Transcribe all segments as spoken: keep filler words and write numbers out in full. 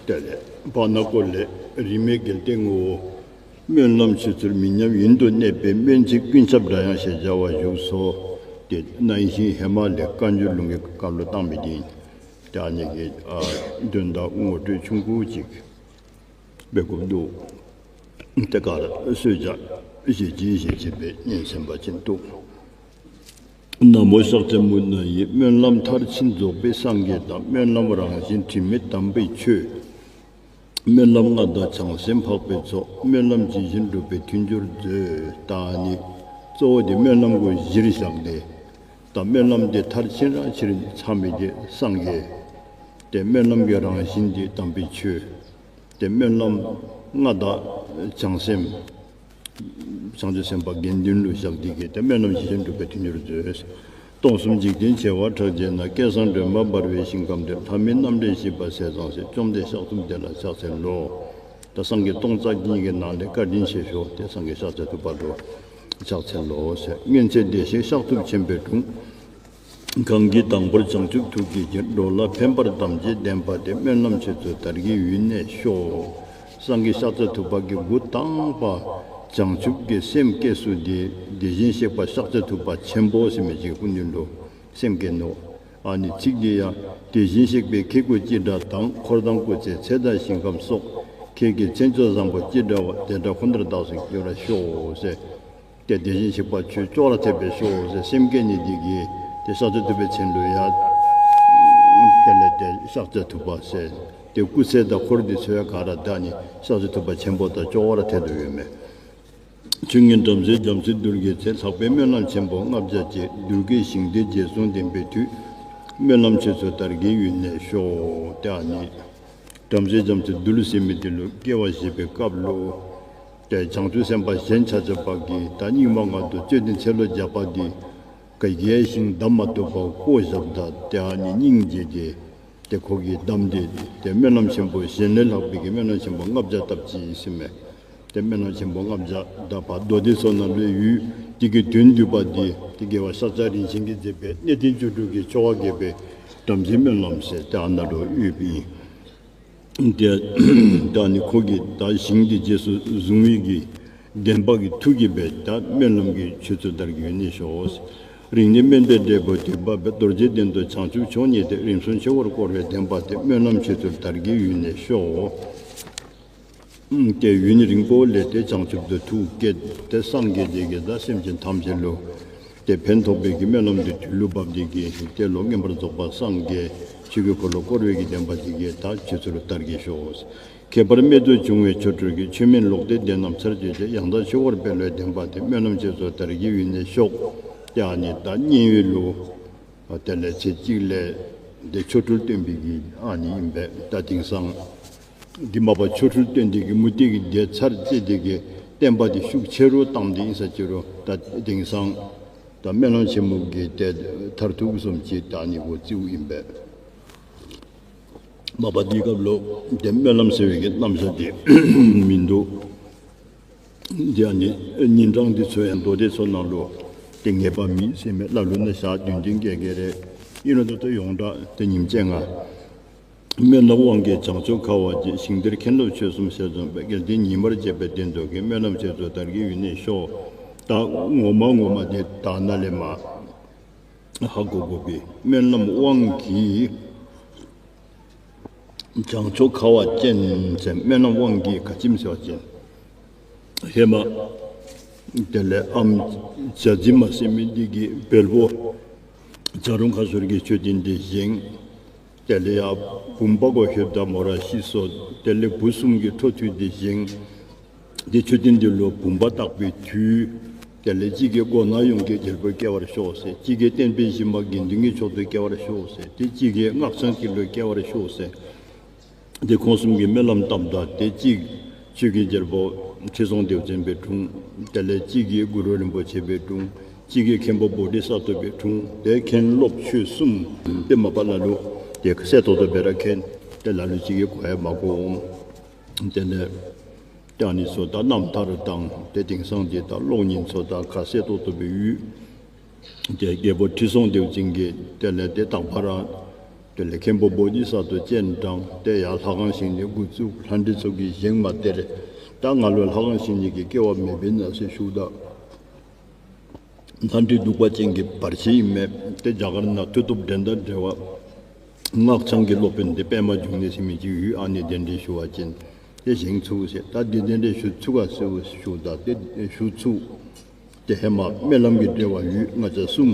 དེ་ལས་བར་ན་སྐོར་ལས་རིས་མེད་རྒྱལ་བསྟན་ངོ་བོ། སྨོན་ལམ་ཆོས་ཚུལ་མི་ཉམས་ཡུན་དུ་གནས་པའི། སྨོན་ཚིག་ཀུན་ཁྱབ་སྒྲ་དབྱངས་ཞེས་བྱ་བ་བཞུགས་སོ། དེ་རྣ་ཤེས་ཧེ་མ་ལས་བཀའ་འགྱུར་ལུང་གི་སྐབས་ལུ་བཏང་མི་འདི་ཨིན། ཏེ་ཨ་ནི་གི་ཨ་དོན་དག་ངོ་སྤྲོད་ཆུང་ཀུ་ཅིག་འབད་དགོཔ་འདུག། ཏེ་ག་ར་གསོལ་ཇ་བཞེས་ཅི་བཞེས་ཅི་སྦེ་ཉན་གསན་པ་ཅིན་བཏུབ། ན་མོ་ཤཱཀྱ་མུ་ན་ཡེ། སྨོན་ལམ་མཐར་ཕྱིན་རྫོགས་པའི་སངས་རྒྱས་དང་། སྨོན་ལམ་རང་བཞིན་དྲི་མེད་དམ་པའི་ཆོས། སྨོན་ལམ་མངའ་བདག་བྱང་སེམས་འཕགས་པའི་ཚོགས། སྨོན་ལམ་ཇི་བཞིན་འགྲུབ་པའི་མཐུན་སྦྱོར་མཛོད། ད་ཨ་ནི་གཙོ་བོ་འདི་སྨོན་ལམ་གུ་གཞིར་བཞག་སྟེ། ད་སྨོན་ལམ་འདི་མཐར་ཕྱིན་ར་ཕྱིར་ཚང་མི་འདི་སངས་རྒྱས། ཏེ་སྨོན་ལམ་གྱི་རང་བཞིན་འདི་དམ་པའི་ཆོས། ཏེ་སྨོན་ལམ་མངའ་བདག་བྱང་སེམས། བྱང་ཆུབ་སེམས་དཔའ་དགེ་འདུན་ལུ་བཞག་སྟེ་གིས་ཏེ་སྨོན་ལམ་ཇི་བཞིན་འགྲུབ་པའི་མཐུན་སྦྱོར་མཛོད། སྟོང་གསུམ་འཇིག་རྟེན་བྱེ་བ་ཕྲག་བརྒྱའི་ནང་། སྐལ་བཟང་སྒྲོན་མ་འབར་བའི་ཞིང་ཁམས་འདིར། ལྷ་མིའི་རྣམ་འདྲེན་བཞི་པ་ཟས་གཙང་སྲས། བཅོམ་ལྡན་ཤཱཀ་ཐུབ་དེ་ལ་ཕྱག་འཚལ་ལོ། ད་སངས་རྒྱས་སྟོང་རྩ་གཉིས་ཀྱི་ནང་ལས་བཀའ་དྲིན་ཆེ་ཤོས་དེ་སངས་རྒྱས་ཤཱཀྱ་ཐུབ་པ་ལུ་ཕྱག་འཚལ་ལོ་ཟེར། སྔོན་ཚེ་བདེ་གཤེགས་ཤཱཀ་ཐུབ་ཆེན་པོའི་དྲུང་། གང་གིས་དང་པོར་བྱང་ཆུབ་ཐུགས་བསྐྱེད་ཅིང་། འགྲོ་ལ་ཕན་པར་དམ་བཅའི་བདེན་པ་དེ། སྨོན་ལམ་ཆོས་ཚུལ་དར་རྒྱས་ཡུན་གནས་ཤོག། སངས་རྒྱས་ཤཱཀྱ་ཐུབ་པ་གིས་འགོ་དང་པ་བྱང་ཆུབ་ཀྱི་སེམས་བསྐྱེད་ས་འདི་དེ་བཞིན་གཤེགས་པ་ཤཱཀྱ་ཐུབ་པ་ཆེན་པོ་ཟེར་མི་ཅིག་སྐུ་མདུན་ལུ་སེམས་བསྐྱེད་ནུག། ཨ་ནི་ཚིག་འདི་ཡང་དེ་བཞིན་གཤེགས་པའི་ཁྱེད་སྐུ་ཅི་འདྲ་དང་། འཁོར་དང་སྐུ་ཚེ་ཚད་དང་ཞིང་ཁམས་སོགས། ཁྱེད་ཀྱི་མཚན་མཆོག་བཟང་པོ་ཅི་འདྲ་བ། དེ་འདྲ་ཁོ་ནར་བདག་སོགས་འགྱུར་བར་ཤོག་ཟེར། ཏེ་དེ་བཞིན་གཤེགས་པ་ཁྱོད་ཅོག་ར་འཐདཔ་སྦེ་ཤོག་ཟེར་སེམས་བསྐྱེད་ནི་འདི་གིས་ཏེ་ཤཱཀྱ་ཐུབ་པའི་མཚན་ལུ་ཡང་དེ་ལས་ཏེ་ཤཱཀྱ་ཐུབ་པ་ཟེར། ཏེ་སྐུ་ཚེ་དང་འཁོར་འདས་ཚུ་ཡང་ག་ར་ད་ཨ་ནི་ཤཱཀྱ་ཐུབ་པ་ཆེན་པོ་དང་ཅོག་ར་འཐད་དོ་ཡོད་མས། ཆོས་ཉིད་བྲམ་ཟེ་རྒྱ་མཚོའི་རྡུལ་གྱི་ཚལ། ལྷག་པའི་སྨོན་ལམ་ཆེན་པོ་ལྔ་བརྒྱ་བཅས། རྡུལ་གྱི་ཞིང་དེར་རྗེས་བཟུང་བདེན་པའི་མཐུས། སྨོན་ལམ་ཆོས་ཚུལ་དར་རྒྱས་ཡུན་གནས་ཤོག། ཏེ་ཨ་ནི་བྲམ་ཟེ་རྒྱ་མཚོའི་རྡུལ་ཟེར་མི་འདི་ལུ་སྐྱེ་བ་བཞེས་པའི་སྐབས་ལུ་ཏེ་བྱང་ཆུབ་སེམས་དཔའ་གཞན་ཆ་ཁྱབ་པ་གིས་ད་སྙིགས་མ་ལྔ་བདོ་དཔྱོད་ལྡན་ཚེ་ལོ་བརྒྱ་པ་འདི་ག་གིས་ཡང་ཞིང་བདའ་མ་བཏུབ་པར་བཀོ་བཞགཔ་ད་ཏེ་ཨ་ནི་སྙིང་རྗེ་འདི་ཏེ་ཁོ་གིས་བསྡམས་ཏེ་ཏེ་སྨོན་ལམ་ཆེན་པོ་གཞན་ལས་ལྷག་པའི་གི་སྨོན་ལམ་ཆེན་པོ་ལྔ་བརྒྱ་བཏབ་ཅི་ཟེར་མས། ཏེ་སྨོན་ལམ་ཆེན་པོ་ལྔ་བརྒྱ་ད་ཕར་མདོ་སྡེ་ཚུ་ནང་ལུ་ཡོད། དེ་གི་དོན་བསྡུས་པ་འདི་ཏེ་རྒྱལ་བ་ཤཱཀྱ་རིན་ཆེན་གྱིས་མཛད་པའི་གནས་བརྟན་བཅུ་དྲུག་གི་ཆོ་ག་རྒྱས་པའི་བྲམ་ཟེའི་སྨོན་ལམ་ཟེར་ཏེ་ཨ་ནཱ་ལུ་ཡོདཔ་ཨིན། ཏེ་ད་ཨ་ནི་ཁོ་གིས་ད་ཞིང་འདི་རྗེས་སུ་བཟུང་བའི་གི་བདེན་པ་གི་མཐུ་གིས་སྦེ་ད་སྨོན་ལམ་གྱི་ཆོས་ཚུལ་དར་རྒྱས་ཡུན་གནས་ཤོག། རིང་ནས་སྨོན་པའི་འབྲས་བུ་དུས་བབ་པའི། རྡོ་རྗེ་གདན་དུ་བྱང་ཆུབ་མཆོག་བརྙེས་ཏེ། རིམ་གསུམ་ཆོས་འཁོར་བསྐོར་བའི་བདེན་པ་དེ། སྨོན་ལམ་ཆོས་ཚུལ་དར་རྒྱས་ཡུན་གནས་ཤོག། ཏེ་ཡུན་རིང་པོ་ལས་ཏེ་བྱང་ཆུབ་ཏུ་ཐུགས་བསྐྱེད་དེ་སངས་རྒྱས་དེ་གིས་ད་སེམས་ཅན་ཐམས་ཅད་ལུ་ཏེ་ཕན་ཐོགས་པའི་གི་སྨོན་ལམ་འདི་དུས་ལུ་བབ་སྟེ་གིས་ཏེ་ལོག་མངོན་པར་རྫོགས་པ་སངས་རྒྱས་ཆོས་ཀྱི་འཁོར་ལོ་བསྐོར་བའི་གི་བདེན་པ་དེ་གིས་ད་ཆོས་ཚུལ་དར་རྒྱས་ཤོག། ཁྱད་པར་རྨད་དུ་བྱུང་བའི་ཆོ་འཕྲུལ་གྱིས། ཆོས་མིན་ལོག་ལྟའི་སྡེ་རྣམས་ཚར་གཅོད་དེ། ཡང་དག་ཆོས་འཁོར་སྤེལ་བའི་བདེན་པ་དེ། སྨོན་ལམ་ཆོས་ཚུལ་དར་རྒྱས་ཡུན་གནས་ཤོག། ཏེ་ཨ་ནི་ད་མཉན་ཡོད་ལུ་དེ་ལས་ཚེ་གཅིག་ལས་ཏེ་ཆོ་འཕྲུལ་སྟོན་པའི་གི་ཨ་ནི་ཨིན་པས། ད་དེང་སང་འདི་མ་པ་ཆོ་འཕྲུལ་སྟོན་ཏེ་གིས་མུ་སྟེགས་ཀྱི་སྡེ་ཚར་བཅད་དེ་གིས་བསྟན་པ་འདི་ཤུགས་ཆེ་རུ་བཏང་སྟེ་ཨིན་ས་ཅི་རུང་ད་དེང་སང་ད་སྨོན་ལམ་ཆེན་མོ་གི་ཏེ་མཐར་ཐུག་བཟུམ་ཅིག་ད་ཨ་ནི་གུ་བརྩིཝ་ཨིན་པས། མ་པ་འདི་སྐབས་ལུ་ཏེ་སྨོན་ལམ་ཟེར་བའི་གི་རྣམ་གཞག་འདི་མིན་འདུག། ཏེ་ཨ་ནི་ཉིན་གྲངས་འདི་ཚུ་ཡང་མདོ་སྡེ་ཚུ་ནང་ལུ་ཏེ་ངེས་པ་མེད་ཟེར་མི་ལ་ལུ་ན་ཞག་བདུན་བདུན་བརྒྱད་བརྒྱད་རེ་ཨིན་རུང་ད་ལྟོ་ཡོངས་གྲགས་ཏེ་ཉིནམ་བཅོ་ལྔ། སྨོན་ལམ་དབང་གིས་བྱང་ཕྱོགས་ཁ་བ་འབྱེད། ཞིང་འདིར་མཁན་སློབ་ཆོས་གསུམ་ཞལ་འཛོམས་པའི། རྒྱལ་བསྟན་ཉི་མར་བཅས་པའི་བསྟན་རྫོགས་ཀྱི། སྨོན་ལམ་ཆོས་ཚུལ་དར་རྒྱས་ཡུན་གནས་ཤོག། ད་ངོ་མ་ངོ་མ་འདི་ད་ནཱ་ལས་མར་ཧ་གོ་དགོ་པས། སྨོན་ལམ་དབང་གིས་བྱང་ཕྱོགས་ཁ་བ་ཅན་ཟེར་སྨོན་ལམ་དབང་གིས་ག་ཅི་སྨོ་ཟེར་བ་ཅིན་ཧེ་མ་དེ་ལས་ཨམ་བྱ་རྫི་མ་ཟེར་མི་འདི་གིས་བལ་པོ་བྱ་རུང་ཁ་ཤོར་གྱི་མཆོད་རྟེན་འདི་བཞེངས། དེ་ལས་ཡར་བུམ་པ་གུ་ལྷོདཔ་ད་མོ་ར་ཤི་སོ། དེ་ལས་བུ་གསུམ་གྱི་འཕྲོ་མཐུད་དེ་བཞེངས། ཏེ་མཆོད་རྟེན་འདི་ལུ་བུམ་པ་བཏགས་པའི་དུས། དེ་ལས་གཅིག་གིས་སྒོ་ནག་ཡོངས་ཀྱི་རྒྱལ་པོར་སྐྱེ་བར་ཤོག་ཟེར། གཅིག་གིས་བསྟན་པའི་གཞི་མ་དགེ་འདུན་གྱི་མཆོག་ཏུ་སྐྱེ་བར་ཤོག་ཟེར། ཏེ་གཅིག་གིས་སྔགས་འཆང་གཅིག་ལུ་སྐྱེ་བར་ཤོག་ཟེར། ཏེ་ཁོང་གསུམ་གྱིས་སྨོན་ལམ་བཏབ་ད་ཏེ་གཅིག་ཆོས་ཀྱི་རྒྱལ་པོ་ཁྲི་སྲོང་ལྡེའུ་བཙན་སྦེ་འཁྲུངས། དེ་ལས་གཅིག་གིས་གུ་རུ་རིན་པོ་ཆེ་སྦེ་འཁྲུངས། གཅིག་གིས་མཁན་པོ་བོ་དྷི་ས་ཏྭ་སྦེ་འཁྲུངས། ཏེ་མཁན་སློབ་ཆོས་གསུམ་ཏེ་མ་པ་ལ་ལུ་ཏེ་གསལ་ཏོག་ཏོ་སྦེ་ར་མཁྱེན། ཏེ་ལ་ལུ་ཅིག་གིས་གོ་ཡང་མ་གོ་འོང་། དེ་ལས་ཏེ་ཨ་ནི་ཚུ་ད་རྣམ་ཐར་དང་ཏེ་དེང་སང་འདི་ད་གློག་བརྙན་ཚུ་ད་ཁ་གསལ་ཏོག་ཏོ་སྦེ་ཡོད། ཏེ་རྒྱལ་པོ་ཁྲི་སྲོང་ལྡེའུ་བཙན་གྱིས་དེ་ལས་ཏེ་དང་པ་ར་དེ་ལས་མཁན་པོ་བོ་དྷི་ས་ཏྭ་སྤྱན་དྲངས། ཏེ་ཡར་ལྷ་ཁང་བཞེངས་ནི་འགོ་བཙུགས། ལྷ་འདྲེ་ཚུ་གིས་བཞེངས་མ་སྟེར། ད་ང་ལུ་ལྷ་ཁང་བཞེངས་ནི་གི་སྐལ་བ་མེདཔ་ཨིན་ན་ཟེར་ཞུཝ་ད། ལྷ་འདྲེ་གདུག་པ་ཅན་གྱི་བར་ཆད་ཨིན་མས། ཏེ་རྒྱ་གར་ནང་མཐུ་སྟོབས་འགྲན་ཟླ་བྲལ་བ་སྔགས་འཆང་གི་སློབ་དཔོན་ཏེ་པདྨ་འབྱུང་གནས་ཟེར་མི་ཅིག་ཡོད། ཨ་ནི་གདན་འདྲེན་ཞུ་བ་ཅིན་ཏེ་བཞེངས་ཚུགས་ཟེར། ད་འདི་གདན་འདྲེན་ཞུ་ཚུགས་ག་ཟེར་ཞུཝ་ད་ཏེ་ཞུ་ཚུགས། ཏེ་ཧེ་མ་སྨོན་ལམ་གྱི་འབྲེལ་བ་ཡོད། ང་བཅས་གསུམ་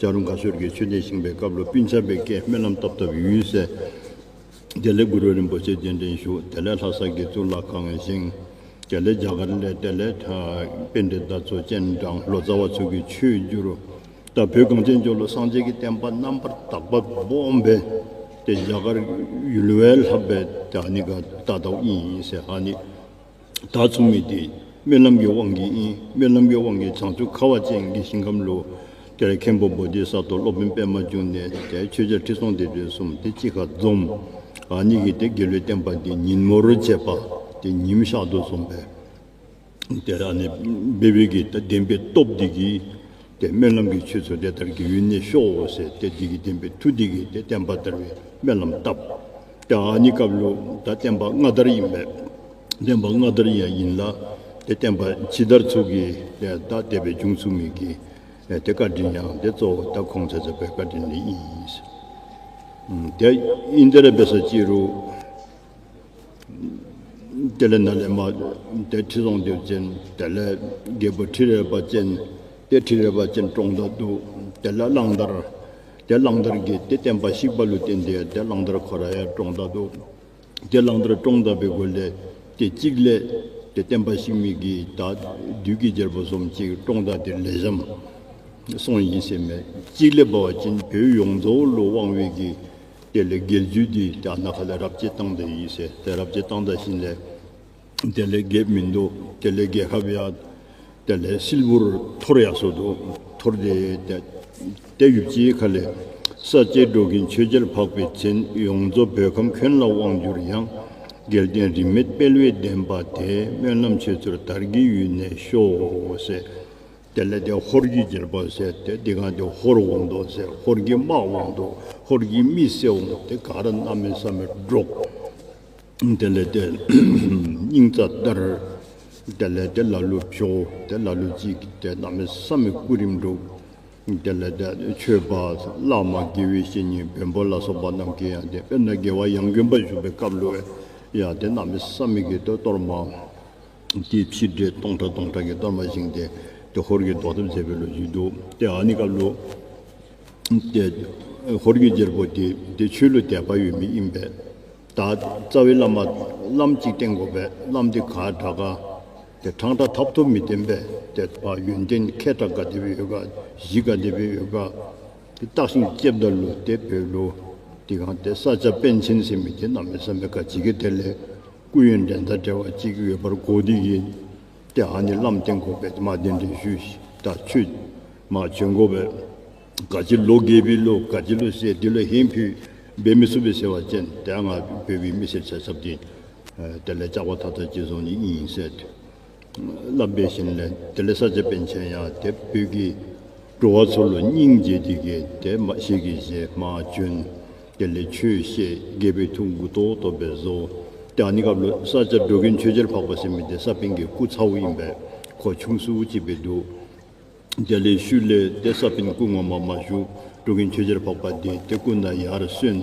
བྱ་རུང་ཁ་ཤོར་གྱི་མཆོད་རྟེན་བཞེངས་པའི་སྐབས་ལུ་སྤུན་ཆ་སྦེ་བསྐྱལ་སྨོན་ལམ་བཏབ་བཏབ་ཡོད་ཟེར། དེ་ལས་གུ་རུ་རིན་པོ་ཆེ་གདན་འདྲེན་ཞུ། དེ་ལས་ལྷ་ས་གི་གཙུག་ལག་ཁང་བཞེངས། དེ་ལས་རྒྱ་གར་ལས་དེ་ལས་ད་པཎྜི་ཏ་ཚུ་སྤྱན་དྲངས། ལོ་ཙཱ་བ་ཚུ་གིས་ཆོས་བསྒྱུར། ད་བོད་གངས་ཅན་ལྗོངས་ལུ་སངས་རྒྱས་ཀྱི་བསྟན་པ་རྣམ་པར་དག་པ་སྦོམ་སྦེ་ཏེ་རྒྱ་གར་ཡུལ་བས་ལྷག་སྦེ་ད་ཨ་ནི་ག་ད་ལྟོ་ཨིན་ཟེར། ཨ་ནི་ད་ཚུགས་མི་འདི་སྨོན་ལམ་གྱི་དབང་གིས་ཨིན། སྨོན་ལམ་གྱི་དབང་གིས་བྱང་ཆུབ་ཁ་བ་ཅན་གྱི་ཞིང་ཁམས་ལུ་ཏེ་མཁན་པོ་བོ་དྷི་ས་ཏྭ་སློབ་དཔོན་པདྨ་འབྱུང་གནས་ཏེ་ཆོས་རྒྱལ་ཁྲི་སྲོང་ལྡེ་བཙན་གསུམ་ཏེ་གཅིག་ཁར་འཛོམས། ཨ་ནི་གིས་ཏེ་རྒྱལ་བའི་བསྟན་པ་འདི་ཉིན་མོར་བྱེད་པ་ཏེ་ཉིམ་ཤར་དོ་བཟུམ་སྦེ་ཏེ་ཨ་ནི་འབད་བའི་གི་ད་བདེན་པའི་སྟོབས་འདི་གིས་ཏེ་སྨོན་ལམ་གྱི་ཆུ་ཚུ་དེ་ལྟར་གྱི་ཡུན་གནས་ཤོག་ཟེར། ཏེ་འདི་གི་བདེན་པའི་མཐུ་འདི་གིས་ཏེ་བསྟན་པ་དར་བའི་སྨོན་ལམ་བཏབ། ཏེ་ཨ་ནི་སྐབས་ལུ་ད་བསྟན་པ་སྔ་དར་ཨིན་པས། བསྟན་པ་སྔ་དར་ཡང་ཨིན་ལ་ཏེ་བསྟན་པ་ཕྱི་དར་ཚུ་གི་ཏེ་ད་དེ་སྦེ་བྱུང་ཚུགས་མི་གི་ཏེ་བཀའ་དྲིན་ཡང་ཏེ་གཙོ་བོ་ད་ཁོང་ཆ་ཁྱབ་པའི་བཀའ་དྲིན་ལས་ཨིན། ཏེ་ཨིན་དེ་ར་འབད་ས་ཅི་རུང་དེ་ལས་ནཱ་ལས་མར་ཏེ་ཁྲི་སྲོང་ལྡེའུ་བཙན་དེ་ལས་རྒྱལ་པོ་ཁྲི་རལ་པ་ཅན་ཏེ་ཁྲི་རལ་པ་ཅན་བཀྲོངས་ད་འདུག། དེ་ལས་གླང་དར་ཏེ་གླང་དར་གྱིས་ཏེ་བསྟན་པ་བཤིག་པ་ལུ་བརྟེན་ཏེ་ཏེ་གླང་དར་ཁོ་ར་ཡང་བཀྲོངས་ད་འདུག། ཏེ་གླང་དར་བཀྲོངས་ད་པའི་སྒོ་ལས་ཏེ་གཅིག་ལས་ཏེ་བསྟན་པ་བཤིག་མི་གི་ད་བདུད་ཀྱི་རྒྱལ་པོ་བཟུམ་ཅིག་བཀྲོངས་ད་ཏེ་ལེགས་ཤོམ་སོང་ཡི་ཟེར་མས། གཅིག་ལས་འབད་བ་ཅིན་བོད་ཡོངས་རྫོགས་ལུ་དབང་བའི་གི་དེ་ལས་རྒྱལ་བརྒྱུད་འདི་ད་ནཱ་ཁ་ལས་རབས་ཅིག་བཏང་ད་ཡི་ཟེར། ཏེ་རབས་ཅིག་བཏང་ད་ཞིནམ་ལས་དེ་ལས་རྒྱལཔོ་མིན་འདུག། དེ་ལས་རྒྱལ་ཁབ་ཡང་དེ་ལས་སིལ་བུར་འཐོར་ཡར་སོ་འདུག། འཐོར་ཏེ་ཏེ་ཏེ་ཡུདཔ་ཅིག་ཁ་ལས་ས་སྐྱ་འགྲོ་མགོན་ཆོས་རྒྱལ་འཕགས་པའི་མཚན་ཡོངས་རྫོགས་བོད་ཁམས་ཁྱོན་ལ་དབང་བསྒྱུར་ཡང་། རྒྱལ་བསྟན་རིས་མེད་སྤེལ་བའི་བདེན་པ་དེ། སྨོན་ལམ་ཆོས་ཚུལ་དར་རྒྱས་ཡུན་གནས་ཤོག་ཟེར། དེ་ལས་ཏེ་ཧོར་གྱི་རྒྱལ་པོ་ཟེར་ཏེ་དེ་སྒང་ཏེ་ཧོར་འོང་དོ་ཟེར། ཧོར་གྱི་དམག་འོང་དོ། ཧོར་གྱི་མི་སེར་འོང་དོ། ཏེ་ག་ར་གནམ་མེད་ས་མེད་འདྲོགས། དེ་ལས་ཏེ་སྙིང་རྩ་འདར། དེ་ལས་ཏེ་ལ་ལུ་བྱོག། ཏེ་ལ་ལུ་ཅིག་ཏེ་གནམ་མེད་ས་མེད་སྐུ་རིམ་འདྲོགས། དེ་ལས་ཏེ་ཆོས་པ་བླ་མ་དགེ་བའི་བཤེས་གཉེན་བོན་པོ་ལ་སོགས་པ་རྣམས་ཀྱིས་ཡང་ཏེ་དཔེར་ན་རྒྱལ་བ་ཡང་དགོན་པ་བཞུགས་པའི་སྐབས་ལུ་ཡང་ཏེ་གནམ་མེད་ས་མེད་ཀྱི་ཏེ་གཏོར་མ་ཏེ་ཕྱི་འབྲེལ་སྟོང་ཕྲག་སྟོང་ཕྲག་གི་གཏོར་མ་བཞེངས་ཏེ་ཏེ་ཧོར་གྱིས་བཟློག་ཐབས་མཛད་པའི་ལོ་རྒྱུས་འདུག། ཏེ་ཨ་ནི་སྐབས་ལུ་ཏེ་ཧོར་གྱི་རྒྱལ་པོ་འདི་ཏེ་ཆོས་ལུ་དད་པ་ཡོད་མི་ཨིན་པས། ད་རྩ་བའི་བླ་མ་བླམ་ཅིག་བསྟེན་དགོ་པས། བླམ་འདི་ག་དྲག་ག་ཏེ་ཕྲང་ཕྲང་ཐབ་ཐོབ་མི་བསྟེན་པས། ཏེ་ཕར་ཡོན་ཏན་མཁས་དྲགས་ག་དེ་སྦེ་ཡོད་ག་གཞི་ག་དེ་སྦེ་ཡོད་ག་ཏེ་བརྟག་ཞིབ་རྐྱབ་ད་ལུ་ཏེ་བོད་ལུ་དེ་སྒང་ཏེ་ས་སྐྱ་པཎ་ཆེན་ཟེར་མི་འདི་གནམ་མེད་ས་མེད་ག་ཅི་གི་དེ་ལས་སྐུ་ཡོན་འགྲན་ཟླ་བྲལ་བ་ཅིག་ཡོད་པར་གོ་དེ་གིས་ཏེ་ཨ་ནི་བླམ་བསྟེན་དགོ་པས། མར་གདན་འདྲེན་ཞུ་ཤིག། ད་ཁྱོད་མར་བྱོན་དགོ་པས། ག་ཅི་ལོ་རྒས་པའི་ལུ་ག་ཅི་ལུ་ཟེར་དེ་ལུ་ཧན་ཕུད་འབད་མི་ཚུགས་པས་ཟེར་བ་ཅིན་ཏེ་ང་བོད་པའི་མི་སེར་ཆ་ཁྱབ་འདི་དེ་ལས་ཅག་པ་ཐ་ཐ་ཅིག་བཟོ་ནི་ཨིན་ཟེར་སླབ་པའི་ཤུལ་ལས་དེ་ལས་ས་སྐྱ་པཎ་ཆེན་ཡང་ཏེ་བོད་ཀྱི་འགྲོ་བ་ཚུ་ལུ་སྙིང་རྗེ་དེ་གིས་ཏེ་མ་ཤེས་ཀྱི་ཞེ་མར་བྱོན། དེ་ལས་ཆོས་བཤད། རྒྱལ་པོའི་ཐུགས་མགུ་ཏོག་ཏོ་སྦེ་བཟོ། ཏེ་ཨ་ནི་སྐབས་ལུ་ས་སྐྱ་འགྲོ་མགོན་ཆོས་རྒྱལ་འཕགས་པ་ཟེར་མི་འདི་ས་པཎ་གྱི་སྐུ་ཚ་བོ་ཨིན་པས། ཁོ་ཆུང་སུ་ཅིག་སྦེ་འདུག། དེ་ལས་ཤུལ་ལས་ཏེ་ས་པཎ་སྐུ་ངོ་མ་མ་བཞུགས། འགྲོ་མགོན་ཆོས་རྒྱལ་འཕགས་པ་འདི་ཏེ་སྐུ་ན་ཡར་སོན།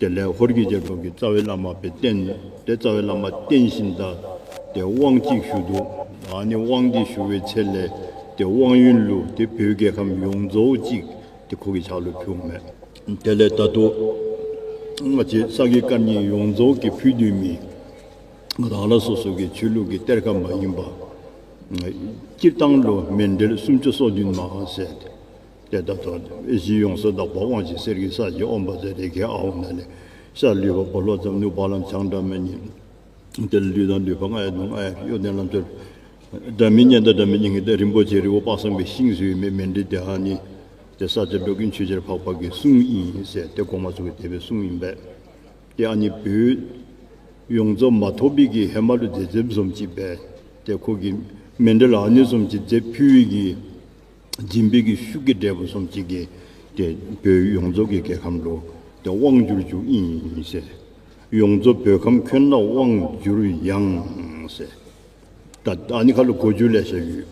དེ་ལས་ཧོར་གྱི་རྒྱལ་པོ་གིས་རྩ་བའི་བླ་མ་སྦེ་བསྟེན། ཏེ་རྩ་བའི་བླ་མ་བསྟེན་ཞིནམ་ད་ཏེ་དབང་ཅིག་ཞུ་འདུག། ཨ་ནི་དབང་འདི་ཞུ་བའི་ཚེ་ལས་ཏེ་དབང་ཡོན་ལུ་ཏེ་བོད་རྒྱལ་ཁམས་ཡོངས་རྫོགས་ཅིག་ཏེ་ཁོ་གི་ཕྱག་ལུ་ཕུལཝ་མས། དེ་ལས་ད་ལྟོ་ང་བཅས་ས་དགེ་བཀའ་རྙིང་ཡོངས་རྫོགས་ཀྱིས་ཕུལ་སྡོད་མི་རང་རང་སོ་སོ་གི་ཆོས་ལུགས་ཀྱི་གཏེར་ཁ་མ་ཡིན་པ་སྤྱིར་བཏང་ལུ་མཎྜལ་སུམ་ཅུ་སོ་བདུན་མ་ཟེར་ཏེ་ད་ལྟོ་གཞི་ཡོངས་སུ་དག་པ་དབང་ཆེན་གསེར་གྱི་ས་གཞི་ཨོཾ་བཛྲ་རེ་ཁེ་ཨཱཿཧཱུྃ་ནང་ལས་ཤར་ལུས་འཕགས་པོ་ལྷོ་འཛམ་ནུབ་བ་ལང་བྱང་སྒྲ་མི་སྙན། དེ་ལས་ལུས་དང་ལུས་འཕགས་རྔ་ཡབ་དང་རྔ་ཡབ་གཡོ་ལྡན་ལམ་སྲོལ། སྒྲ་མི་སྙན་དང་སྒྲ་མི་སྙན་གྱི་ཏེ་རིན་པོ་ཆེ་རི་བོ་དཔག་བསམ་གྱི་ཤིང་ཟེར་མི་མཎྜལ་འདི་ཨ་ནི་ཏེ་ས་སྐྱ་འགྲོ་མགོན་ཆོས་རྒྱལ་འཕགས་པ་གི་གསུང་ཨིན་ཟེར་ཏེ་གོང་མ་ཚུ་གིས་དེ་སྦེ་གསུངམ་ཨིན་པས། ཏེ་ཨ་ནི་བོད་ཡོངས་རྫོགས་མ་ཐོབ་པའི་གི་ཧེ་མ་ལུ་མཛད་མཛདཔ་བཟུམ་ཅིག་སྦེ་ཏེ་ཁོ་གིས་མཎྜལ་ཨ་ནི་བཟུམ་ཅིག་མཛད་ཕུལ་བའི་གི་ སྦྱིན་པའི་གི་ཤུགས་ཀྱི་འབྲས་བུ་བཟུམ་ཅིག་གིས་ཏེ་བོད་ཡོངས་རྫོགས་ཀྱི་རྒྱལ་ཁམས་ལུ་ཏེ་དབང་བསྒྱུར་བཅུག་ཨིན་ཟེར། ཡོངས་རྫོགས་བོད་ཁམས་ཁྱོན་ལ་དབང་བསྒྱུར་ཡང་ཟེར། ད་ཨ་ནི་ཁ་ལུ་གོ་རྒྱུ་ལེ་ཤ་ཡོད།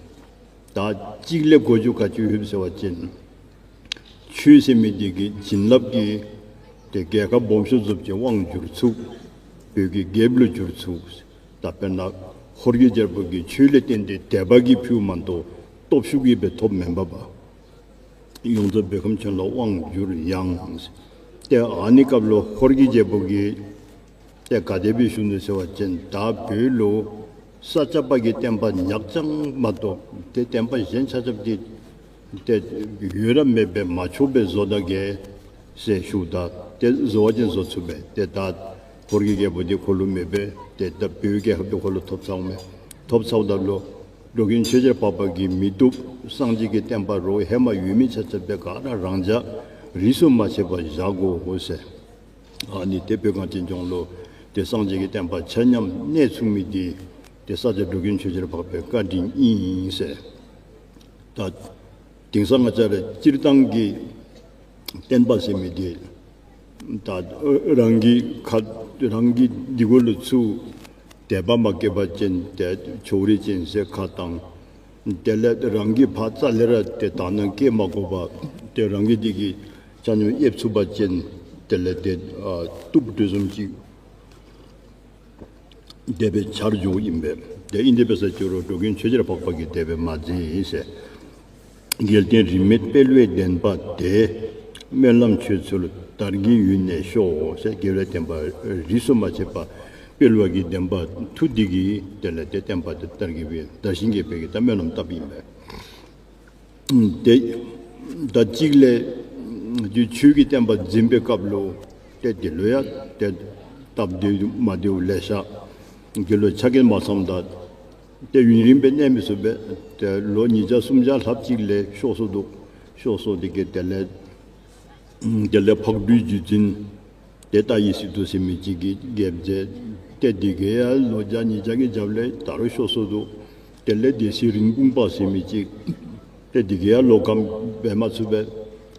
ད་གཅིག་ལས་གོ་རྒྱུ་ག་ཅི་ཡོདཔ་ཟེར་བ་ཅིན་ཆོས་ཟེར་མི་འདི་གི་བྱིན་རླབས་ཀྱིས་ཏེ་རྒྱལ་ཁབ་སྦོམ་ཤོས་ཟུམ་ཅིག་དབང་བསྒྱུར་ཚུགས། བོད་ཀྱི་རྒྱལཔོ་ལུ་བསྒྱུར་ཚུགས། ད་དཔེར་ན་ཧོར་གྱི་རྒྱལ་པོ་གིས་ཆོས་ལས་བརྟེན་ཏེ་དད་པ་གིས་ཕུལཝ་མ་གཏོགས་སྟོབས་ཤུགས་ཀྱིས་སྦེ་ཐོབ་མེན་པས། ཡོངས་རྫོགས་བོད་ཁམས་ཁྱོན་ལ་དབང་བསྒྱུར་ཡང་ཟེར། ཏེ་ཨ་ནི་སྐབས་ལུ་ཧོར་གྱི་རྒྱལ་པོ་གིས་ཏེ་ག་དེ་སྦེ་ཞུ་ནུག་ཟེར་བ་ཅིན་ད་བོད་ལུ་ས་སྐྱ་པ་གི་བསྟན་པ་ཉག་ཅང་མ་གཏོགས་ཏེ་བསྟན་པ་གཞན་ཆ་ཁྱབ་འདི་ཏེ་ཡོད་ར་མེདཔ་སྦེ་མ་ཆོགཔ་སྦེ་བཟོ་ད་གེ་ཟེར་ཞུཝ་ད་ཏེ་བཟོ་བ་ཅིན་བཟོ་ཚུགས་པས། ཏེ་ད་ཧོར་གྱི་རྒྱལ་པོ་འདི་ཁོ་ལུ་མེདཔ་སྦེ་ཏེ་ད་བོད་རྒྱལ་ཁབ་འདི་ཁོ་ལུ་ཐོབ་ཚརཝ་མས། ཐོབ་ཚརཝ་ད་ལུ་འགྲོ་མགོན་ཆོས་རྒྱལ་འཕགས་པ་གིས་མི་བཏུབ། སངས་རྒྱས་ཀྱི་བསྟན་པ་རོགས་ཧེ་མ་ཡོད་མི་ཆ་ཁྱབ་འདི་ག་ར་རང་འཇགས་རིས་སུ་མ་ཆད་པར་བཞག་དགོ་ཟེར། ཨ་ནི་ཏེ་བོད་གངས་ཅན་ལྗོངས་ལུ་ཏེ་སངས་རྒྱས་ཀྱི་བསྟན་པ་ཆ་མཉམ་གནས་ཚུགས་མི་འདི་ཏེ་ས་སྐྱ་འགྲོ་མགོན་ཆོས་རྒྱལ་འཕགས་པའི་བཀའ་དྲིན་ཨིན་ཟེར། ད་དེང་སང་ང་བཅས་ར་སྤྱིར་བཏང་གི་བསྟན་པ་ཟེར་མི་འདི་ད་རང་གི་ཁ་རང་གི་འདི་གུ་ལུ་ཚུར་དད་པ་མ་སྐྱེས་པ་ཅིན་ཏེ་ཕྱོགས་རིས་ཅན་ཟེར་ཁ་བཏང་། དེ་ལས་རང་གིས་ཕར་རྩ་ལས་ར་ཏེ་དག་སྣང་བསྐྱེད་མ་དགོ་པར་ཏེ་རང་གིས་འདི་གིས་ཆ་མཉམ་ཡེབ་ཚུགས་པ་ཅིན་དེ་ལས་ཏེ་ཨ་བཏུབ་དོ་བཟུམ་ཅིག་དེ་སྦེ་འཆར་འགྱོཝ་ཨིན་པས། ཏེ་ཨིན་དེ་འབད་ས་ཅིག་རུང་འགྲོ་མགོན་ཆོས་རྒྱལ་འཕགས་པ་གིས་དེ་སྦེ་མ་མཛད་ཟེར། རྒྱལ་བསྟན་རིས་མེད་སྤེལ་བའི་བདེན་པ་དེ། སྨོན་ལམ་ཆོས་ཚུལ་དར་རྒྱས་ཡུན་གནས་ཤོག་ཟེར། རྒྱལ་བའི་བསྟན་པ་རིས་སུ་མ་ཆད་པ་སྤེལ་བ་གི་བདེན་པ་མཐུ་འདི་གིས་དེ་ལས་ཏེ་བསྟན་པ་དེ་དར་རྒྱས་སྦེ་དར་ཞིང་རྒྱས་པའི་གི་ད་སྨོན་ལམ་བཏབ་ཨིན་པས། ཏེ་ད་གཅིག་ལས་ཆོས་ཀྱི་བསྟན་པ་འཛིན་པའི་སྐབས་ལུ་ཏེ་འདི་ལུ་ཡང་ཏེ་སྟབས་བདེ་མ་བདེཝ་ལེ་ཤ་འདི་ལུ་ཆ་རྐྱེན་མ་ཚངམ་ད་ཏེ་ཡུན་རིངམོ་སྦེ་གནས་མི་ཚུགས་པས། ཏེ་ལོ་ཉིས་བརྒྱ་སུམ་བརྒྱ་ལྷགཔ་ཅིག་ལས་ཤོར་སོ་འདུག། ཤོར་སོ་འདི་གིས་དེ་ལས་དེ་ལས་ཕག་གྲུའི་བརྒྱུད་འཛིན་ཏེ་ཏཱ་ཡི་སི་ཏུ་ཟེར་མི་ཅིག་གིས་རྒྱལཔོ་མཛད། ཏེ་འདི་གིས་ཡང་ལོ་བརྒྱ་ཉིས་བརྒྱ་གི་རྒྱབ་ལས་ད་རུང་ཤོར་སོ་འདུག། དེ་ལས་སྡེ་སྲིད་རིན་སྤུངས་པ་ཟེར་མི་ཅིག་ཏེ་འདི་གིས་ཡང་ལོ་ཁམས་འབད་མ་ཚུགས་པས།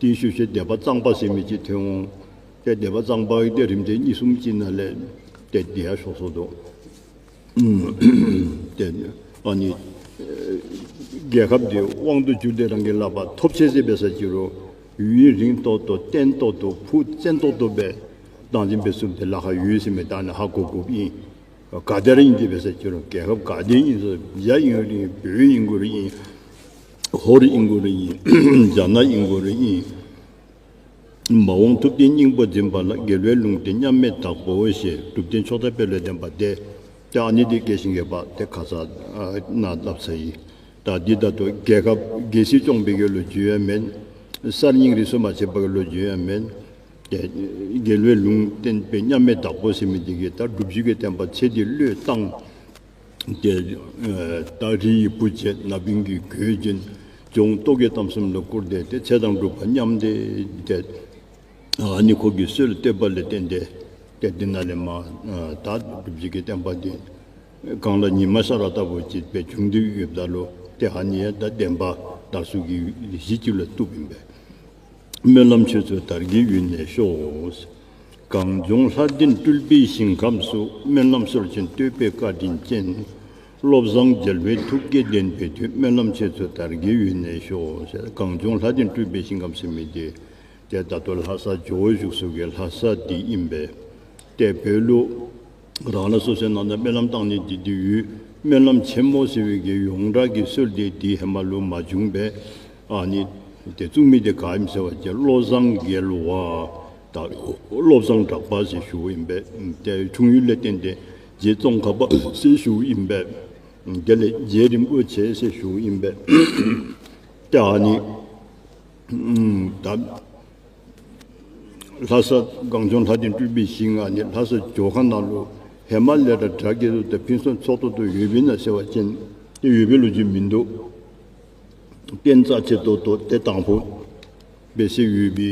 དེའི་ཤུལ་ཤུལ་སྡེ་པ་གཙང་པ་ཟེར་མི་ཅིག་ཐོན་འོང་། ཏེ་སྡེ་པ་གཙང་པ་གིས་ཏེ་རིམ་བྱོན་གཉིས་གསུམ་ཅིག་ནང་ལས་ཏེ་འདི་ཡང་ཤོར་སོ་འདུག། ཏེ་ཨ་ནི་རྒྱལ་ཁབ་འདི་དབང་དུ་བསྒྱུར་ཏེ་རང་གི་ལག་པར་ཐོབ་ཅི་ཟེར་འབད་ས་ཅིག་རུང་ཡུན་རིང་ཏོག་ཏོ་བརྟན་ཏོག་ཏོ་ཕུགས་བཙན་ཏོག་ཏོ་སྦེ་བདག་འཛིན་འབད་ཚུགསཔ་འདི་ལཱ་ཁག་ཡོད་ཟེར་མི་ད་ཨ་ནི་ཧ་གོ་དགོཔ་ཨིན། ག་དེ་ར་ཨིན་ཏེ་འབད་ས་ཅིག་རུང་རྒྱལ་ཁབ་ག་དེ་ཨིན་རུང་རྒྱ་ཨིན་རུང་བོད་ཨིན་དགོ་རུང་ཨིན། ཧོར་ཨིན་དགོ་རུང་ཨིན། རྒྱ་ནག་ཨིན་དགོ་རུང་ཨིན། མ་འོངས་ཐུབ་བསྟན་སྙིང་པོ་འཛིན་པ་ལ། རྒྱལ་བའི་ལུང་བསྟན་མཉམ་མེད་བདག་པོ་ཞེས། གྲུབ་བསྟན་ཕྱོགས་མཐར་སྤེལ་བའི་བདེན་པ་དེ། ཏེ་ཨ་ནི་འདི་རྒྱས་ཤིང་རྒྱས་པ་ཏེ་ཁ་ཙ་ཨ་ནཱ་སླབ་ཚར་ཡི། ད་འདི་ད་ལྟོ་རྒྱལ་ཁབ་རྒྱལ་སྲིད་སྐྱོང་བའི་གི་ལོ་རྒྱུས་ཡང་མེན། གསར་རྙིང་རིས་སུ་མ་ཆད་པ་གི་ལོ་རྒྱུས་ཡང་མེན། ཏེ་རྒྱལ་བའི་ལུང་བསྟན་པའི་མཉམ་མེད་བདག་པོ་ཟེར་མི་འདི་གིས་ད་སྒྲུབ་བརྒྱུད་ཀྱི་བསྟན་པ་ཚེ་འདི་བློས་བཏང་། ཏེ་ཨེ་ད་རི་ཡི་བུ་བྱས་ན་བུན་གྱི་གོས་གྱོན། ལྗོངས་རྟོག་གེའི་གཏམ་གསུམ་ལ་བཀུར་ཏེ་ཏེ་ཚེ་དང་སྒྲུབ་པ་མཉམ་སྟེ་ཏེ་ཨ་ནི་ཁོ་གི་སྲོལ་བཏོད་པ་ལས་བརྟེན་ཏེ་ཏེ་འདི་ནང་ལས་མར་ཨ་ད་སྒྲུབ་བརྒྱུད་ཀྱི་བསྟན་པ་འདི་གངས་ལ་ཉི་མ་ཤར་བ་ལྟ་བུ་ཅིག་སྦེ་བྱུང་སྟེ་ཡོདཔ་ད་ལུ་ཏེ་ཨ་ནི་ཡང་ད་བདེན་པ་དར་སོ་གི་གཞི་ཅིག་ལུ་བཏུབ་ཨིན་པས། སྨོན་ལམ་ཆོས་ཚུལ་དར་རྒྱས་ཡུན་གནས་ཤོག། གངས་ལྗོངས་ལྷ་ལྡན་སྤྲུལ་པའི་ཞིང་ཁམས་སུ། སྨོན་ལམ་སྲོལ་ཆེན་བཏོད་པའི་བཀའ་དྲིན་ཅན། བློ་བཟང་རྒྱལ་བའི་ཐུགས་བསྐྱེད་བདེན་པའི་མཐུས། སྨོན་ལམ་ཆོས་ཚུལ་དར་རྒྱས་ཡུན་གནས་ཤོག་ཟེར། གངས་ལྗོངས་ལྷ་ལྡན་སྤྲུལ་པའི་ཞིང་ཁམས་ཟེར་མི་འདི་ཏེ་ད་ལྟོ་ལྷ་ས་ཇོ་བོ་བཞུགས་ས་གི་ལྷ་ས་འདི་ཨིན་པས། ཏེ་བོད་ལུ་རང་ལ་སོ་སོའི་ནང་ན་སྨོན་ལམ་བཏབ་ནི་འདི་འདི་ཡོད། སྨོན་ལམ་ཆེན་མོ་ཟེར་བའི་གི་ཡོངས་གྲགས་ཀྱི་སྲོལ་འདི་འདི་ཧེ་མ་ལུ་མ་བྱུང་པས། ཨ་ནི་ཏེ་བཙུགས་མི་འདི་ག་ཨིནམ་ཟེར་བ་ཅིན་བློ་བཟང་རྒྱལ་བ་དང་བློ་བཟང་གྲགས་པ་ཟེར་ཞུཝ་ཨིན་པས། ཏེ་འཁྲུངས་ཡུལ་ལས་བརྟེན་ཏེ་རྗེ་ཙོང་ཁ་པ་ཟེར་ཞུཝ་ཨིན་པས། དེ་ལས་རྗེ་རིན་པོ་ཆེ་ཟེར་ཞུཝ་ཨིན་པས། ཏེ་ཨ་ནི་ད་ལྷ་ས་གངས་ལྗོངས་ལྷ་ལྡན་སྤྲུལ་པའི་ཞིང་ཨ་ནི་ལྷ་ས་ཇོ་ཁང་ནང་ལུ་ཧེ་མ་ལས་ར་གྲ་རྒྱས་ཏོག་ཏོ་ཕུན་སུམ་ཚོགས་ཏོག་ཏོ་ཡོདཔ་ཨིན་ན་ཟེར་བ་ཅིན་ཏེ་ཡོད་པའི་ལོ་རྒྱུས་མིན་འདུག། རྟེན་རྩ་ཆེ་ཏོག་ཏོ་ཏེ་དང་ཕུ་སྦེ་ཟེར་ཡོད་པའི་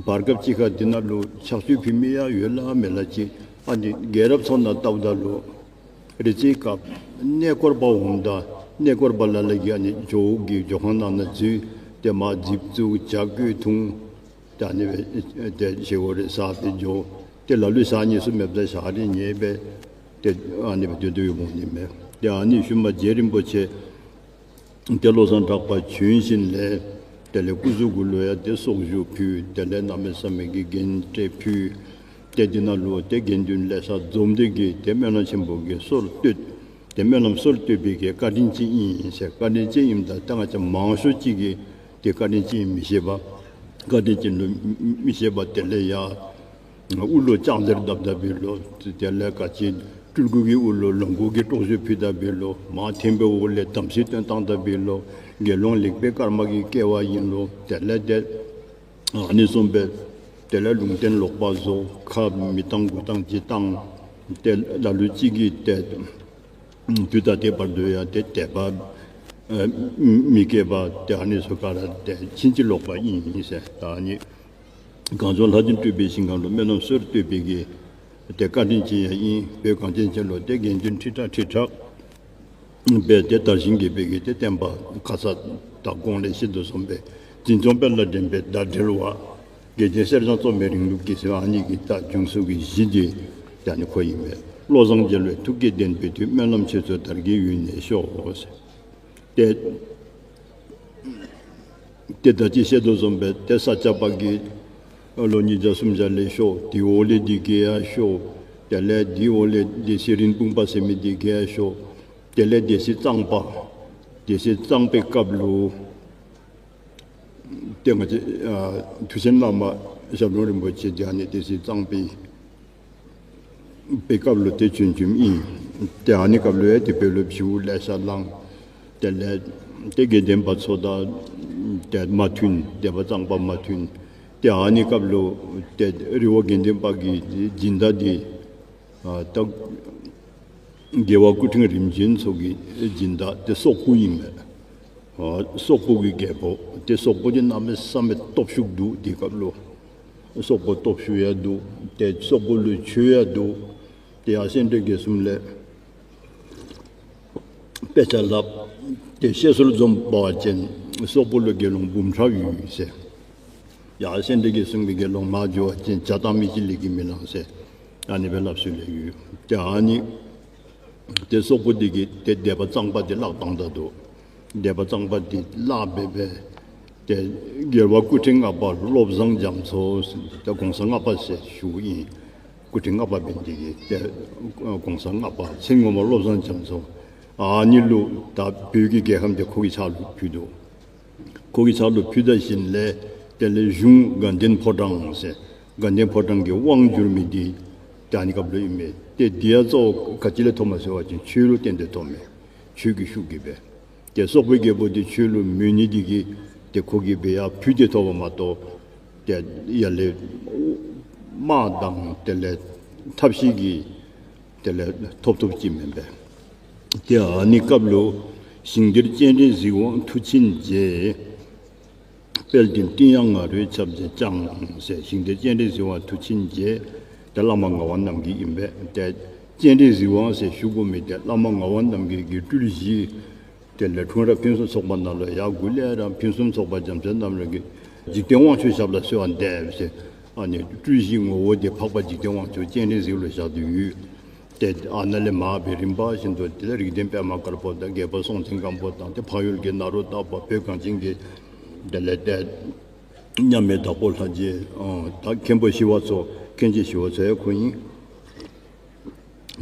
བར་སྐབས་ཅིག་ཁར་འདི་ནང་ལུ་ཕྱག་མཆོད་ཕུལ་མི་ཡང་ཡོད་ལ་མེད་ལ་ཅིག། ཨ་ནི་རྒྱལ་རབས་ཚུ་ནང་བལྟཝ་ད་ལུ་རེ་ཅིག་སྐབས་གནས་སྐོར་པ་འོངམ་ད་ གནས་སྐོར་པ་ལ་ལ་གིས་ཨ་ནི་ཇོ་བོ་གི་ཇོ་ཁང་ནང་ན་འཛུལ་ཏེ་མར་རྫིབ་བཙུགས་ཇ་བསྐོལ་འཐུང་། ཏེ་ཨ་ནི་སྦེ་ཏེ་བཞེས་སྒོ་རེ་བཟའ་སྦེ་འགྱོ། ཏེ་ལ་ལུ་ཞག་གཉིས་གསུམ་མེདཔ་ད་ཞག་རེ་ཉལ་སྦེ་ཏེ་ཨ་ནི་སྦེ་སྡོད་དོ་ཡོདཔ་འོང་ནི་མས། ཏེ་ཨ་ནི་ཤུལ་མ་རྗེ་རིན་པོ་ཆེ་ཏེ་བློ་བཟང་གྲགས་པ་བྱོན་ཞིནམ་ལས་དེ་ལས་སྐུ་གཟུགས་གུ་ལུ་ཡང་ཏེ་སོག་གཞུ་ཕུལ། དེ་ལས་གནམ་མེད་ས་མེད་ཀྱི་རྒྱན་སྤྲས་ཕུལ། ཏེ་འདི་ནང་ལུ་ཏེ་དགེ་འདུན་ལེ་ཤ་འཛོམས་ཏེ་གིས་ཏེ་སྨོན་ལམ་ཆེན་པོ་གི་སྲོལ་བཏོད། ཏེ་སྨོན་ལམ་སྲོལ་བཏོད་པའི་གི་བཀའ་དྲིན་ཅན་ཨིན་ཟེར། བཀའ་དྲིན་ཅན་ཨིནམ་ད་ཏེ་ང་བཅས་མང་ཤོས་ཅིག་གིས་ཏེ་བཀའ་དྲིན་ཅན་ཨིནམ་མི་ཤེས་པས། བཀའ་དྲིན་ཅན་ལུ་མི་ཤེས་པས། དེ་ལས་ཡར་དབུ་ལུ་ལྕགས་གཟེར་བརྡབ་བརྡབ་འབད་ལོ། དེ་ལས་ག་ཅི་སྤྲུལ་སྐུ་གི་དབུ་ལུ་ལོངས་སྐུ་གི་དཀྲོགས་བརྗོད་ཕུལ་ད་འབད་ལོ། མར་ཐེམ་པའི་འོག་ལས་དམ་ཚིག་བཏོན་བཏང་ད་འབད་ལོ། དགེ་སློང་ལེགས་པའི་སྐར་མ་གི་སྐྱེ་བ་ཨིན་ལོ། དེ་ལས་ཏེ་ཨ་ནི་བཟུམ་སྦེ་དེ་ལས་ལུང་བསྟན་ལོག་པ་བཟོ། ཁ་མི་བཏང་དགུ་བཏང་ཅིག་བཏང་། ཏེ་ལ་ལུ་ཅིག་གིས་ཏེ་དུས་ད་ལྟོའི་བར་དུ་ཡང་ཏེ་དད་པ་ཨ་མི་སྐྱེ་བ་ཏེ་ཨ་ནི་ཚུ་ག་ར་ཏེ་ཕྱིན་ཅི་ལོག་པ་ཨིན་ཟེར། ད་ཨ་ནི་གངས་ལྗོངས་ལྷ་ལྡན་སྤྲུལ་པའི་ཞིང་ཁམས་ལུ་སྨོན་ལམ་སྲོལ་བཏོད་པའི་གི་ཏེ་བཀའ་དྲིན་ཅན་ཡང་ཨིན། བོད་གངས་ཅན་ཅན་ལུ་ཏེ་དགེ་འདུན་ཁྲི་ཕྲག་ཁྲི་ཕྲག་སྦེ་ཏེ་དར་ཞིང་རྒྱས་པའི་གི་ཏེ་བསྟན་པ་ཁ་ཙ་ད་གོང་ལས་བཤད་དོ་བཟུམ་སྦེ་འཛིན་སྐྱོང་སྤེལ་ལ་འགྲན་པའི་ཟླ་བྲལ་བ། རྒྱལ་ཆེན་གསེར་སྦྱངས་བཙོ་མའི་རིང་ལུགས་ཀྱི་ཟེར་ཨ་ནི་གི་ད་འབྱུང་ཚུལ་གྱི་གཞི་འདི་ད་ཨ་ནི་ཁོ་ཨིན་པས། བློ་བཟང་རྒྱལ་བའི་ཐུགས་བསྐྱེད་བདེན་པའི་མཐུས། སྨོན་ལམ་ཆོས་ཚོགས་དར་རྒྱས་ཡུན་གནས་ཤོག་ཟེར། ཏེ་ཏེ་ད་ཅི་བཤད་དོ་བཟུམ་སྦེ་ཏེ་ས་སྐྱ་པ་གིས་ལོ་ཉིས་བརྒྱ་སུམ་བརྒྱ་ལས་ཤོག། དེའི་འོག་ལས་འདི་གིས་ཡང་ཤོག། དེ་ལས་དེའི་འོག་ལས་སྡེ་སྲིད་རིན་སྤུངས་པ་ཟེར་མི་འདི་གིས་ཡང་ཤོག། དེ་ལས་སྡེ་སྲིད་གཙང་པ། སྡེ་སྲིད་གཙང་པའི་སྐབས་ལུ་ཏེ་ང་བཅས་ཨ་མཐུ་ཆེན་བླ་མ་ཞབས་དྲུང་རིན་པོ་ཆེ་འདི་ཨ་ནི་སྡེ་སྲིད་གཙང་པའི་པའི་སྐབས་ལུ་ཏེ་བྱོན་བྱོནམ་ཨིན། ཏེ་ཨ་ནི་སྐབས་ལུ་ཡང་ཏེ་བོད་ལུ་བྱིའུ་ལེ་ཤ་ལངས། དེ་ལས་ཏེ་དགེ་ལྡན་པ་ཚུ་དང་ཏེ་མ་མཐུན། སྡེ་པ་གཙང་པ་མ་མཐུན། ཏེ་ཨ་ནི་སྐབས་ལུ་ཏེ་རི་བོ་དགེ་ལྡན་པ་གི་སྦྱིན་བདག་འདི་ཨ་ད་རྒྱལ་བ་སྐུ་ཕྲེང་རིམ་བྱོན་ཚུ་གི་སྦྱིན་བདག་ཏེ་སོག་པོ་ཨིན་མས། ཨ་སོག་པོ་གི་རྒྱལ་པོ། ཏེ་སོག་པོ་འདི་གནམ་མེད་ས་མེད་སྟོབས་ཤུགས་འདུག། དེ་སྐབས་ལུ་སོག་པོ་སྟོབས་ཤུགས་ཡང་འདུག། ཏེ་སོག་པོ་ལུ་ཆོས་ཡང་འདུག། ཏེ་ཡར་སེ་འབྲས་དགེ་གསུམ་ལས་དཔེ་ཆ་བསླབ། ཏེ་བཤད་སྲོལ་འཛོམས་པ་ཅིན་སོག་པོ་ལུ་དགེ་སློང་འབུམ་ཕྲག་ཡོད་ཟེར། ཡར་སེ་འབྲས་དགེ་གསུམ་གྱི་དགེ་སློང་མར་འགྱོ་བ་ཅིན་བྱ་བཏང་མི་ཅིག་ལས་ཀྱི་མི་ལང་ཟེར། ཨ་ནི་སྦེ་སླབ་སྲོལ་ཡོད། ཏེ་ཨ་ནི་ཏེ་སོག་པོ་འདི་གིས་ཏེ་སྡེ་པ་གཙང་པ་འདི་བརླག་བཏང་ད་འདུག། སྡེ་པ་གཙང་པ་འདི་བརླག་སྦེ་སྦེ་ཏེ་རྒྱལ་བ་སྐུ་ཕྲེང་ལྔ་པ་བློ་བཟང་རྒྱ་མཚོ་ཏེ་གོང་ས་ལྔ་པ་ཟེར་ཞུཝ་ཨིན། སྐུ་ཕྲེང་ལྔ་པ་འབད་ནི་འདི་གིས་ཏེ་གོང་ས་ལྔ་པ་མཚན་ངོ་མ་བློ་བཟང་རྒྱ་མཚོ། ཨ་ནི་ལུ་ད་བོད་ཀྱི་རྒྱལ་ཁམས་འདི་ཁོ་གི་ཕྱག་ལུ་ཕུལ་འདུག། ཁོ་གི་ཕྱག་ལུ་ཕུལ་ད་ཞིནམ་ལས་དེ་ལས་གཞུང་དགའ་ལྡན་ཕོ་བྲང་ཟེར་དགའ་ལྡན་ཕོ་བྲང་གི་དབང་བསྒྱུར་མི་འདི་ད་ཨ་ནི་སྐབས་ལུ་ཨིན་མས། ཏེ་འདི་ཡང་གཙོ་བོ་ག་ཅི་ལས་ཐོབ་མས་ཟེར་བ་ཅིན་ཆོས་ལུ་བརྟེན་ཏེ་ཐོབ་མས། ཆོས་ཀྱི་ཤུགས་ཀྱིས་སྦེ། ཏེ་སོག་པོའི་རྒྱལ་པོ་འདི་ཆོས་ལུ་མོས་ནི་འདི་གིས་ཏེ་ཁོ་གིས་སྦེ་ཡར་ཕུལ་ཏེ་ཐོབ་པ་མ་གཏོགས་ཏེ་ཡར་ལས་དམག་དང་དེ་ལས་ཐབས་ཤེས་ཀྱིས་དེ་ལས་ཐོབ་ཐོབ་ཅིག་མེན་པས། ཏེ་ཨ་ནི་སྐབས་ལུ་ཞིང་འདིར་སྤྱན་རས་གཟིགས་དབང་མཐུ་ཆེན་རྗེ། དཔལ་ལྡན་སྤྲིན་དབྱངས་ང་རོས་ཁྱབ་མཛད་ཀྱང་ཟེར། ཞིང་འདིར་སྤྱན་རས་གཟིགས་དབང་མཐུ་ཆེན་རྗེ། ཏེ་བླ་མ་ངག་དབང་རྣམ་རྒྱལ་ཨིན་པས། ཏེ་སྤྱན་རས་གཟིགས་དབང་ཟེར་ཞུ་དགོ་མི་འདི་བླ་མ་ངག་དབང་རྣམ་རྒྱལ་གྱི་སྤྲུལ་གཞི། དེ་ལས་འཁྲུངས་རབས་ཕུན་སུམ་ཚོགས་པ་ནང་ལུ་ཡང་འགོ་ལས་ར་ཕུན་སུམ་ཚོགས་པ་རྒྱལ་མཚན་རྣམ་རྒྱལ་གྱིས་འཇིག་རྟེན་དབང་ཕྱུག་ཞབས་ལ་གསོལ་བ་འདེབས་ཟེར། ཨ་ནི་སྤྲུལ་གཞིའི་ངོ་བོ་འདི་འཕགས་པ་འཇིག་རྟེན་དབང་ཕྱུག་སྤྱན་རས་གཟིགས་ལུ་བཞག་སྟེ་ཡོད། ཏེ་ཨ་ནཱ་ལས་མར་སྦེ་རིམ་པ་བཞིན་དུ་དེ་ལས་རིགས་ལྡན་པདྨ་དཀར་པོ་དང་རྒྱལ་པོ་སྲོང་བཙན་སྒམ་པོ་དང་ཏེ་འཕགས་ཡུལ་གྱི་ནཱ་རོ་ཏ་པ། བོད་གངས་ཅན་གྱི་དེ་ལས་ཏེ་མཉམ་མེད་དྭགས་པོ་ལྷ་རྗེ། ཨ་ད་མཁན་པོ་ཞི་བ་འཚོ། མཁན་ཆེན་ཞི་བ་འཚོ་ཡང་ཁོ་ཨིན།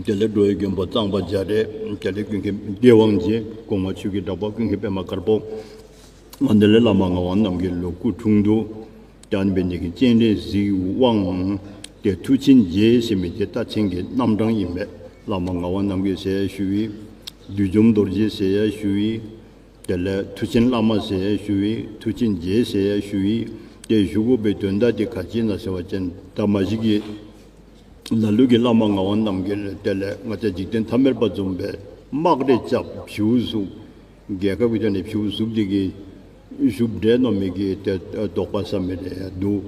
དེ་ལས་འགྲོ་བའི་མགོན་པོ་གཙང་པ་རྒྱ་རས། དེ་ལས་ཀུན་མཁྱེན་རྒྱལ་དབང་རྗེ། གོང་མ་ཆོས་ཀྱི་གྲགས་པ། ཀུན་མཁྱེན་པདྨ་དཀར་པོ། ཨ་ནི་ལས་བླ་མ་ངག་དབང་རྣམ་རྒྱལ་ལུ་སྐུ་འཁྲུངས་འདུག། ཏེ་ཨ་ནི་འབད་ནི་འདི་གིས་སྤྱན་རས་གཟིགས་དབང་ཏེ་མཐུ་ཆེན་རྗེ་ཟེར་མི་འདི་རྟགས་ཅན་གྱི་རྣམ་གྲངས་ཨིན་པས། བླ་མ་ངག་དབང་རྣམ་རྒྱལ་ཟེར་ཡང་ཞུ་ཡི། བདུད་འཇོམས་རྡོ་རྗེ་ཟེར་ཡང་ཞུ་ཡི། དེ་ལས་མཐུ་ཆེན་བླ་མ་ཟེར་ཡང་ཞུ་ཡི། མཐུ་ཆེན་རྗེ་ཟེར་ཡང་ཞུ་ཡི། ཏེ་ཞུ་དགོ་པའི་དོན་དག་འདི་ག་ཅི་ཨིན་ན་ཟེར་བ་ཅིན་ད་མ་གཞི་གི་ལ་ལུ་གིས་བླ་མ་ངག་དབང་རྣམ་རྒྱལ་དེ་ལས་ང་བཅས་འཇིག་རྟེན་ཐ་མལ་པ་བཟུམ་སྦེ་དམག་རེ་རྐྱབ་བྱིའུ་བཙུགས། རྒྱལ་ཁབ་ཀྱི་དོན་ལས་བྱིའུ་བཙུགས་འདི་གིས་བཞུགས་འདྲས་མནོ་མི་གིས་ཏེ་དོགས་པ་ཟ་མི་རེ་ཡང་འདུག།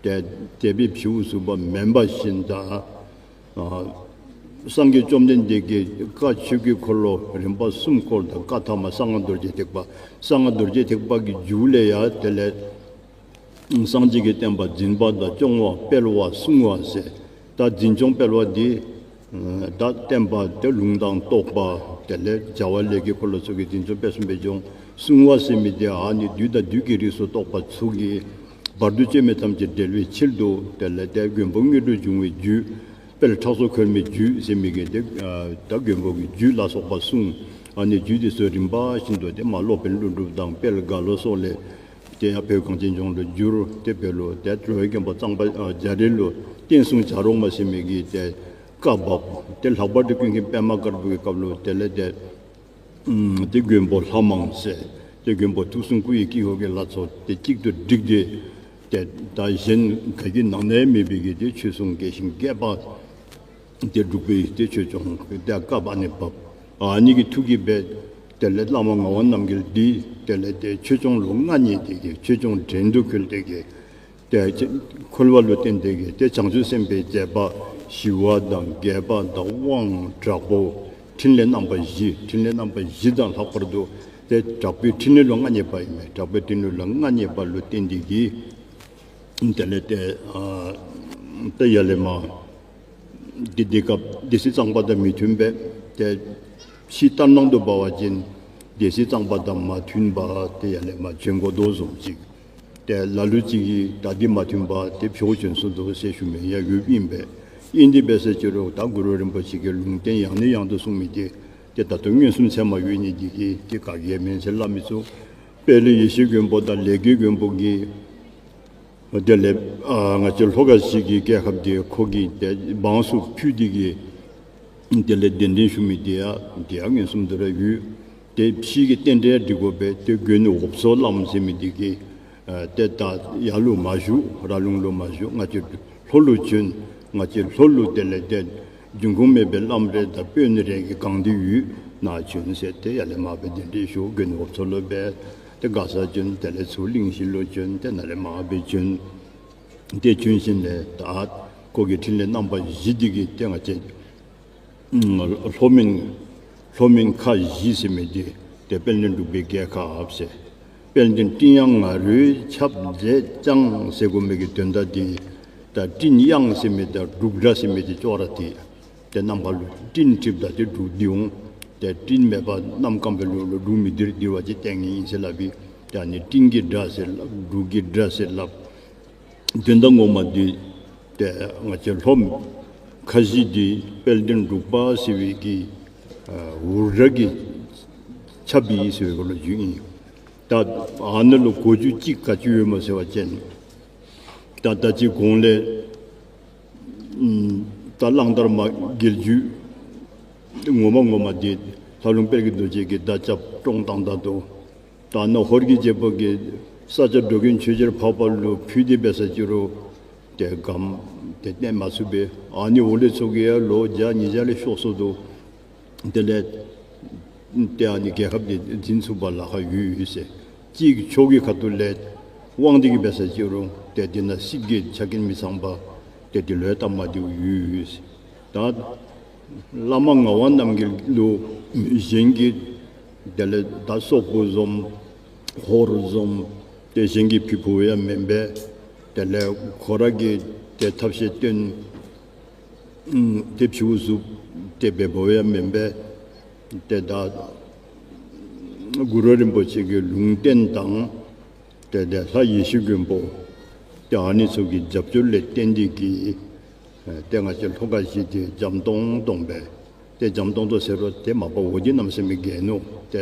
ཏེ་དེ་སྦེ་བྱིའུ་བཙུགས་པ་མེན་པ་བཞིན་ད་ཨ་ སངས་རྒྱས་བཅོམ་ལྡན་འདས་ཀྱིས་བཀའ་ཆོས་ཀྱི་འཁོར་ལོ་རིམ་པ་གསུམ་བསྐོར་དང་། བཀའ་ཐ་མ་གསང་སྔགས་རྡོ་རྗེ་ཐེག་པ། གསང་སྔགས་རྡོ་རྗེ་ཐེག་པ་གི་མཇུག་ལས་ཡང་དེ་ལས་སངས་རྒྱས་ཀྱི་བསྟན་པ་འཛིན་པ་དང་སྐྱོང་བ་སྤེལ་བ་སྲུང་བ་ཟེར། ད་འཛིན་སྐྱོང་སྤེལ་བ་འདི་ད་བསྟན་པ་དེ་ལུང་དང་རྟོགས་པ་དེ་ལས་བྱ་བ་ལས་ཀྱི་འཁོར་ལོ་ཚུ་གིས་འཛིན་སྐྱོང་སྤེལ་གསུམ་སྦེ་སྐྱོང་། སྲུང་བ་ཟེར་མི་དེ་ཨ་ནི་བདུད་དང་བདུད་ཀྱི་རིགས་སུ་གཏོགས་པ་ཚུ་གིས་བར་དུ་གཅོད་མི་ཐམས་ཅད་བསྒྲལ་བའི་ཕྱིར་དུ། དེ་ལས་དེ་མགོན་པོ་དངོས་གྲུབ་འབྱུང་བའི་རྒྱུད། དཔལ་ཁྲག་མཚོ་ཁོལ་མའི་རྒྱུད་ཟེར་མི་གི་དེ་ད་མགོན་པོ་གི་རྒྱུད་ལ་སོགས་པ་གསུངས། ཨ་ནི་རྒྱུད་དེ་ཚུ་རིམ་པ་བཞིན་དུ་དེ་མ་སློབ་དཔོན་ཀླུ་སྒྲུབ་དང་དཔལ་རྒྭ་ལོ་སོགས་ལས་དེ་ཡང་བོད་གངས་ཅན་ལྗོངས་ལུ་བསྒྱུར། དེ་བོད་ལུ་དེ་འགྲོ་བའི་མགོན་པོ་གཙང་པ་རྒྱ་རས་ལུ་བསྟན་སྲུང་བྱ་རོག་མ་ཟེར་མི་གི་དེ་བཀའ་བབས། དེ་ལྷག་པར་དུ་ཀུན་མཁྱེན་པདྨ་དཀར་པོ་གི་སྐབས་ལུ་དེ་ལས་དེ་ཨམ་དེ་མགོན་པོ་ལྷ་མང་ཟེར། དེ་མགོན་པོ་ཐུགས་གསུང་སྐུ་ཡི་དཀྱིལ་འཁོར་གྱི་ལྷ་ཚོགས་དེ་གཅིག་ཏུ་བསྒྲིགས་ཏེ། དེ་ད་གཞན་ག་གི་ནང་ན་མེད་པའི་གི་དེ་ཆོས་སྲུང་རྒྱས་ཤིང་རྒྱས་པ་དེ་སྒྲུབ་པའི་དེ་ཆོས་སྐྱོང་དེ་བཀའ་ཨ་ནི་བབས། ཨ་ནི་གི་མཐུ་གིས་འབད་དེ་ལས་བླ་མ་ངག་དབང་རྣམ་རྒྱལ་འདི་དེ་ལས་དེ་ཆོས་སྐྱོང་ལུ་མངའ་བརྙེས་ཏེ་གི་ཆོས་སྐྱོང་བྲན་དུ་ཁོལ་ཏེ་གི་དེ་ཁོལ་བ་ལུ་བརྟེན་ཏེ་གི་དེ་བྱང་ཆུབ་སེམས་དཔའི་མཛད་པ་ཞི་བ་དང་རྒྱས་པ་དང་དབང་དྲག་པོ་ཕྲིན་ལས་རྣམ་པ་བཞི། ཕྲིན་ལས་རྣམ་པ་བཞི་དང་ལྷག་པར་དུ་དེ་དྲག་པོའི་ཕྲིན་ལས་ལུ་མངའ་བརྙེས་པ་ཨིན་མས། དྲག་པོའི་ཕྲིན་ལས་ལུ་མངའ་བརྙེས་པ་ལུ་བརྟེན་ཏེ་གི་དེ་ལས་དེ་ཨ་དེ་ཡར་ལས་མར་དེ་དེ་སྐབས་སྡེ་སྲིད་གཙང་པ་དང་མི་མཐུན་པས། དེ་ཕྱི་ལྟར་སྣང་དུ་འབད་བ་ཅིན་སྡེ་སྲིད་གཙང་པ་དང་མ་མཐུན་པར་དེ་ཡར་ལས་མར་བྱོན་དགོ་དོ་བཟུམ་ཅིག། ཏེ་ལ་ལུ་ཅིག་གིས་ད་འདི་མ་མཐུན་པར་ཏེ་ཕྱོགས་བྱོན་སོང་དོ་ཟེར་ཞུ་མི་ཡང་ཡོདཔ་ཨིན་པས། ཨིན་དེ་འབད་ཟེར་ཅི་རུང་ད་གུ་རུ་རིན་པོ་ཆེ་གིས་ལུང་བསྟན་ཡང་ནས་ཡང་དུ་གསུངས་མི་དེ་ཏེ་ད་ལྟོ་མངོན་སུམ་ཚད་མ་ཡོད་ནི་དེ་གིས་ཏེ་ག་གིས་མེན་ཟེར་སླབ་མི་ཚུགས། དཔལ་ཡེ་ཤེས་མགོན་པོ་དང་ལས་ཀྱི་མགོན་པོ་གིས་དེ་ལས་ཨ་ང་བཅས་ལྷོ་ཁ་བཞི་གི་རྒྱལ་ཁབ་དེ་ཁོ་གི་དེ་འབངས་སུ་ཕུལ་ཏེ་གི་དེ་ལས་གདན་འདྲེན་ཞུ་མི་དེ་ཡང་དེ་ཡང་མངོན་སུམ་དུ་ར་ཡོད། ཏེ་ཕྱི་གི་རྟེན་འབྲེལ་འགྲིག་དགོ་པས། ཏེ་མགོན་འོབས་མཚོ་བླམ་ཟེར་མི་དེ་གིས་ཨ་ཏེ་ད་ཡར་ལུ་མ་བཞུགས། ར་ལུང་ལུ་མ་བཞུགས། ང་བཅས་ལྷོ་ལུ་བྱོན། ང་བཅས་ལྷོ་ལུ་དེ་ལས་ཏེ་འབྱུང་ཁུངས་མེད་པའི་བླམ་རེ་དང་དཔོན་རེ་གིས་གང་སྟེ་ཡོད་ན་བྱོན་ཟེར་ཏེ་ཡར་ལས་མར་སྦེ་གདན་འདྲེན་ཞུ། མགོན་འོབས་མཚོ་ལུ་སྦེ་ཏེ་མགར་ས་བྱོན། དེ་ལས་ཚུར་གླིང་བཞི་ལུ་བྱོན། ཏེ་ནཱ་ལས་མར་སྦེ་བྱོན། ཏེ་བྱོན་ཞིནམ་ལས་ད་ཁོ་གི་ཕྲིན་ལས་རྣམ་པ་བཞི་དེ་གིས་ཏེ་ང་བཅས་ཨམ་ལྷོ་མོན་ལྷོ་མོན་ཁ་བཞི་ཟེར་མི་དེ་ཏེ་དཔལ་ལྡན་འབྲུག་པའི་རྒྱལ་ཁབ་ཟེར། དཔལ་ལྡན་སྤྲིན་དབྱངས་ང་རོས་ཁྱབ་མཛད་ཅིང་ཟེར་དགོ་མི་གི་དོན་དག་དེ་ད་སྤྲིན་དབྱངས་ཟེར་མི་དང་འབྲུག་སྒྲ་ཟེར་མི་དེ་ཅོག་ར་འཐད། ཏེ་ནམ་མཁའ་ལུ་སྤྲིན་འཁྲིགསཔ་ད་ཏེ་འབྲུག་ལྡིར་འོང་། ཏེ་སྤྲིན་མེད་པར་གནམ་སྐམ་པའི་ལོ་ལུ་འབྲུག་མི་ལྡིར། ལྡིར་བ་ཅིན་ལྟས་ངན་ཨིན་ཟེར་སླབ་པས། ཏེ་ཨ་ནི་སྤྲིན་གྱི་སྒྲ་ཟེར་སླབ། འབྲུག་གི་སྒྲ་ཟེར་སླབ། དོན་དག་ངོ་མ་འདི་ཏེ་ང་བཅས་ལྷོ་ཁ་བཞི་འདི་དཔལ་ལྡན་འབྲུག་པ་ཟེར་བའི་གི་ཨ་འུར་སྒྲ་གིས་ཁྱབ་པའི་ཟེར་བའི་གི་ལོ་རྒྱུས་ཨིན། ད་ཨ་ནཱ་ལུ་གོ་རྒྱུ་ཅིག་ག་ཅི་ཡོདཔ་སྨོ་ཟེར་བ་ཅིན་ད་ད་ཅི་གོང་ལས་ཨམ་ད་གླང་དར་མ་རྒྱལ་རྒྱུད་ངོ་མ་ངོ་མ་འདི་ལྷ་ལུང་དཔལ་གྱི་རྡོ་རྗེ་གིས་མདའ་རྐྱབ་བཀྲོངས་བཏང་ད་དོ། ད་ནཱ་ཧོར་གྱི་རྒྱལ་པོ་གིས་ས་སྐྱ་འགྲོ་མགོན་ཆོས་རྒྱལ་འཕགས་པ་ལུ་ཕུལ་ཏེ་འབད་ཟེར་ཅི་རུང་ཏེ་སྒམ་ཏེ་གནས་མ་ཚུགས་པས། ཨ་ནི་འོག་ལས་ཚུར་གྱི་ཡང་ལོ་བརྒྱ་ཉིས་བརྒྱ་ལས་ཤོར་སོ་དོ། དེ་ལས་ཏེ་ཨ་ནི་རྒྱལ་ཁབ་དེ་འཛིན་ཚུགས་པར་ལཱ་ཁག་ཡོད་ཡོད་ཟེར། གཅིག་ཕྱོགས་ཀྱི་ཁ་ཐུག་ལས་དབང་འདི་གིས་འབད་ཟེར་ཅི་རུང་ཏེ་དེ་ནང་སྲིད་ཀྱི་ཆ་རྐྱེན་མི་ཚང་པ་ཏེ་དེ་ལུ་སྟབས་མ་བདེཝ་ཡོད་ཡོད་ཟེར། ད་བླ་མ་ངག་དབང་རྣམ་རྒྱལ་ལུ་གཞན་གྱིས་དེ་ལས་ད་སོག་པོ་བཟུམ་ཧོར་བཟུམ་ཏེ་གཞན་གྱིས་ཕུལ་ཕུལཝ་ཡང་མེན་པས། དེ་ལས་ཁོ་ར་གིས་ཏེ་ཐབས་ཤེས་བཏོན་ཨམ་ཏེ་ཕྱིའུ་བཟུམ་ཏེ་འབད་འབདཝ་ཡང་མེན་པས། ཏེ་ད་གུ་རུ་རིན་པོ་ཆེ་གི་ལུང་བསྟན་དང་ཏེ་དེ་ལྷ་ཡེ་ཤེས་མགོན་པོ་ཏེ་ཨ་ནི་ཚུ་གི་རྒྱབ་སྐྱོར་ལས་བརྟེན་ཏེ་གིས་ཨེ་ཏེ་ང་བཅས་ལྷོ་ཁ་བཞི་དེ་འཇམ་ཏོང་ཏོ་སྦེ་ཏེ་འཇམ་ཏོང་ཏོ་ཟེར་རུང་ཏེ་མ་པ་འོ་དེ་གནམ་མེད་ས་མེད་རྒྱས་ནུག། ཏེ་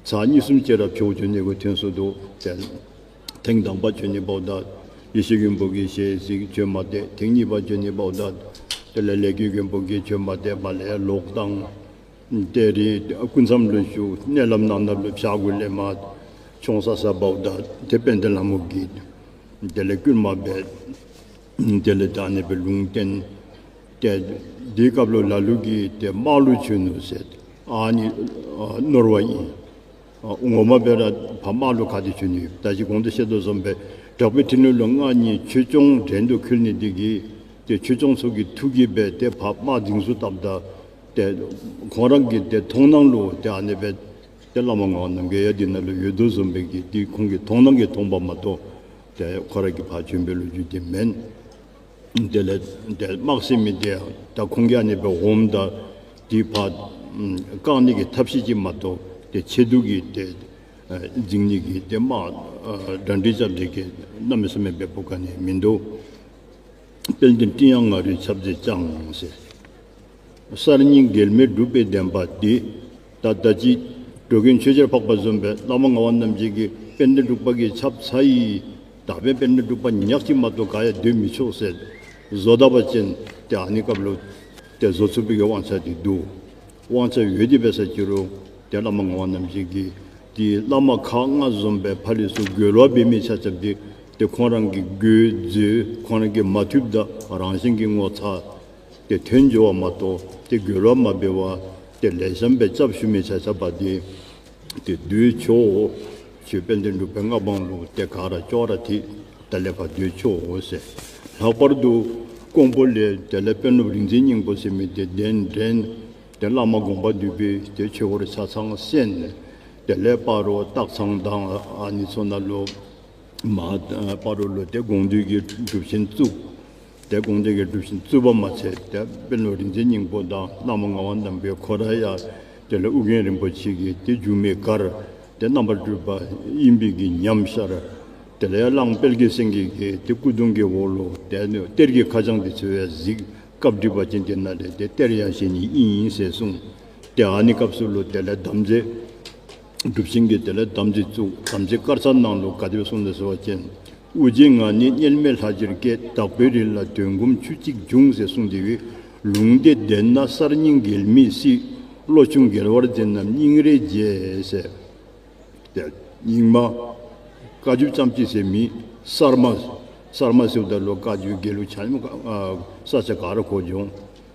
ཚར་གཉིས་གསུམ་ཅིག་ར་ཕྱོགས་བྱོན་ནི་གུ་ཐོན་སོ་དོ། ཏེ་ཐེངས་དང་པ་བྱོན་ནི་འབདཝ་ད་ཡེ་ཤེས་མགོན་པོ་གིས་ཞལ་གཟིགས་བྱོན་མ་སྟེར། ཐེངས་གཉིས་པ་བྱོན་ནི་འབདཝ་ད་དེ་ལས་ལས་ཀྱི་མགོན་པོ་གིས་བྱོན་མ་སྟེར་བར་ལས་ལོག་བཏང་། ཏེ་རི་སྐུ་མཚམས་ལུ་བཞུགས། མནལ་ལམ་ནང་ན་ལུ་ཕྱག་གུ་ལས་མར་མཆོང་ས་ས་འབདཝ་ད་ཏེ་དཔལ་ལྡན་ལྷ་མོ་གིས་དེ་ལས་བསྐུལ་མ་འབད། དེ་ལས་ད་ཨ་ནི་སྦེ་ལུང་བསྟན། ཏེ་དེའི་སྐབས་ལུ་ལ་ལུ་གིས་ཏེ་དམག་ལུ་བྱོན་ནུག་ཟེར་ཨ་ནི་ཨ་ནོར་བ་ཨིན། ཨ་ངོ་མ་སྦེ་ར་ཕར་དམག་ལུ་ག་ཏེ་བྱོན་ནི་ཡོད། ད་ཅི་གོང་དུ་བཤད་དོ་བཟུམ་སྦེ་དྲག་པོའི་ཕྲིན་ལས་ལུ་མངའ་བརྙེས་ཆོས་སྐྱོང་བྲན་དུ་ཁོལ་ནི་དེ་གིས་ ཏེ་ཆོས་སྐྱོང་ཚུ་གི་ཐུགས་ཀྱིས་སྦེ་ཏེ་ཕར་དམག་འཛིང་སུ་བཏབ་ད་ཏེ་ཁོང་ར་གི་ཏེ་མཐོང་སྣང་ལུ་ཏེ་ཨ་ནི་སྦེ་ཏེ་བླ་མ་ངག་དབང་རྣམ་རྒྱལ་ཡང་འདི་ནང་ལུ་ཡོད་དོ་བཟུམ་སྦེ་གི་ཏེ་ཁོང་གི་མཐོང་སྣང་གིས་མཐོང་བ་མ་གཏོགས་ཏེ་ཁོ་ར་གིས་ཕར་བྱོན་པའི་ལོ་རྒྱུས་འདི་མེན། དེ་ལས་ཏེ་དམག་ཟེར་མི་འདི་ཡང་ད་ཁོང་གིས་ཨ་ནི་སྦེ་འོངམ་ད་ཏེ་ཕར་བཀག་ནི་གི་ཐབས་ཤེས་ཅིག་མ་གཏོགས་ཏེ་ཆེད་དུ་གི་ཏེ་འཛིང་ནི་གི་ཏེ་དམག་གྲ་སྒྲིག་རྐྱབ་སྟེ་གི་གནམ་མེད་ས་མེད་འབད་འབདཝ་ག་ནི་མིན་འདུག། དཔལ་ལྡན་སྤྲིན་དབྱངས་ང་རོས་ཆབ་རྫས་བཅང་ཟེར། གསར་རྙིང་འགལ་མེད་སྒྲུབ་པའི་བདེན་པ་འདི། ད་ད་ཅི་འགྲོ་མགོན་ཆོས་རྒྱལ་འཕགས་པ་བཟུམ་སྦེ་བླ་མ་ངག་དབང་རྣམ་རྒྱལ་གྱིས་དཔལ་ལྡན་འབྲུག་པ་གི་ཆབ་ཚ་ཡི། ད་འབདན་དཔལ་ལྡན་འབྲུག་པ་ཉག་གཅིག་མ་གཏོགས་ག་ཡང་སྡོད་མི་ཆོག་ཟེར་བཟོ་ད་པ་ཅིན་ཏེ་ཨ་ནི་སྐབས་ལུ་ཏེ་བཟོ་ཚུགས་པའི་གི་དབང་ཆ་འདི་འདུག། དབང་ཆ་ཡོད་དེ་འབད་ས་ཅི་རུང་ཏེ་བླ་མ་ངག་དབང་རྣམ་རྒྱལ་གྱིས་ཏེ་བླ་མ་ཁག་ལྔ་བཟུམ་སྦེ་ཕར་ལས་ཚུར་རྒོལ་བ་འབད་མི་ཆ་ཁྱབ་འདི་ཏེ་ཁོང་རང་གི་རྒོལ་འཛོལ་ཁོང་རང་གིས་མ་ཐུབ་ད་རང་བཞིན་གྱིས་ངོ་ཚ་ཏེ་ཐོན་འགྱོ་བ་མ་གཏོགས་ཏེ་རྒོལ་བ་མ་འབད་བར་ཏེ་ལེགས་ཤོམ་སྦེ་སྐྱབས་ཞུ་མི་ཆ་ཁྱབ་འདི་ཏེ་སྡོད་ཆོག། ཆོས་དཔལ་ལྡན་འབྲུག་པའི་མངའ་འབངས་ལུ་ཏེ་ག་ར་ཅོག་ར་འཐད། ད་ལས་ཕར་སྡོད་ཆོག་ཟེར། ལྷག་པར་དུ་ཀོང་པོ་ལས་དེ་ལས་དཔོན་སློབ་རིག་འཛིན་སྙིང་པོ་ཟེར་མི་འདི་གདན་འདྲེན། ཏེ་བླ་མ་དགོངས་པ་འདུས་པའི་ཏེ་ཆོས་སྐོར་ཆ་ཚང་གསན། དེ་ལས་སྤ་རོ་སྟག་ཚང་དང་ཨ་ནི་ཚུ་ནང་ལུ་མར་སྤ་རོ་ལུ་ཏེ་དགོངས་འདུས་ཀྱི་སྒྲུབ་ཆེན་བཙུགས། ཏེ་དགོངས་འདུས་ཀྱི་སྒྲུབ་ཆེན་བཙུགས་པ་མ་ཚད་ཏེ་དཔོན་སློབ་རིག་འཛིན་སྙིང་པོ་དང་བླ་མ་ངག་དབང་རྣམ་རྒྱལ་ཁོ་ར་ཡང་དེ་ལས་ཨོ་རྒྱན་རིན་པོ་ཆེ་གི་ཏེ་སྒྱུ་མའི་གར་ཏེ་རྣམ་པར་སྤྲུལ་པ་ཨིན་པའི་གི་ཉམས་ཤར། དེ་ལས་གླང་དཔལ་གྱི་སེང་གེ་གི་ཏེ་སྐུ་གདུང་གི་འོག་ལུ་ཏེ་གཏེར་གྱི་ཁ་བྱང་འདི་ཚུ་ཡང་གཟིགས། སྐབས་འགྲིག་པ་ཅིན་དེ་ནང་ལས་ཏེ་གཏེར་ཡང་བཞེས་ནི་ཨིན་ཟེར་གསུངས། ཏེ་ཨ་ནི་སྐབས་སུ་ལུ་དེ་ལས་དམ་རྫས་སྒྲུབ་ཆེན་གྱི་དེ་ལས་དམ་རྫས་བཙུགས། དམ་རྫས་དཀར་ཆག་ནང་ལུ་ག་དེ་སྦེ་གསུངས་ནུག་ཟེར་བ་ཅིན། ཨོ་རྒྱན་ང་ནི་མཉམ་མེད་ལྷ་རྗེར་བསྐྱེད། དྭགས་པོའི་རི་ལ་དོན་སྒོམ་ཆུ་གཅིག་འབྱུང་ཟེར་གསུངས་ཏེ་གི། ལུང་བསྟན་ལྡན་ན་གསར་རྙིང་འགལ་མེད་སྲིད། བློ་ཆུང་འགལ་བར་འཛེམ་རྣམས་སྙིང་རེ་རྗེ་ཟེར། ཏེ་རྙིང་མ་བཀའ་བརྒྱུད་རྐྱངམ་གཅིག་ཟེར་མི་གསར་མ་གསར་མ་ཟེརཝ་ད་ལུ་བཀའ་བརྒྱུད་དགེ་ལུགས་ཆ་མཉམ་ཨ་ས་ཆ་ག་ར་གོ་འོང་།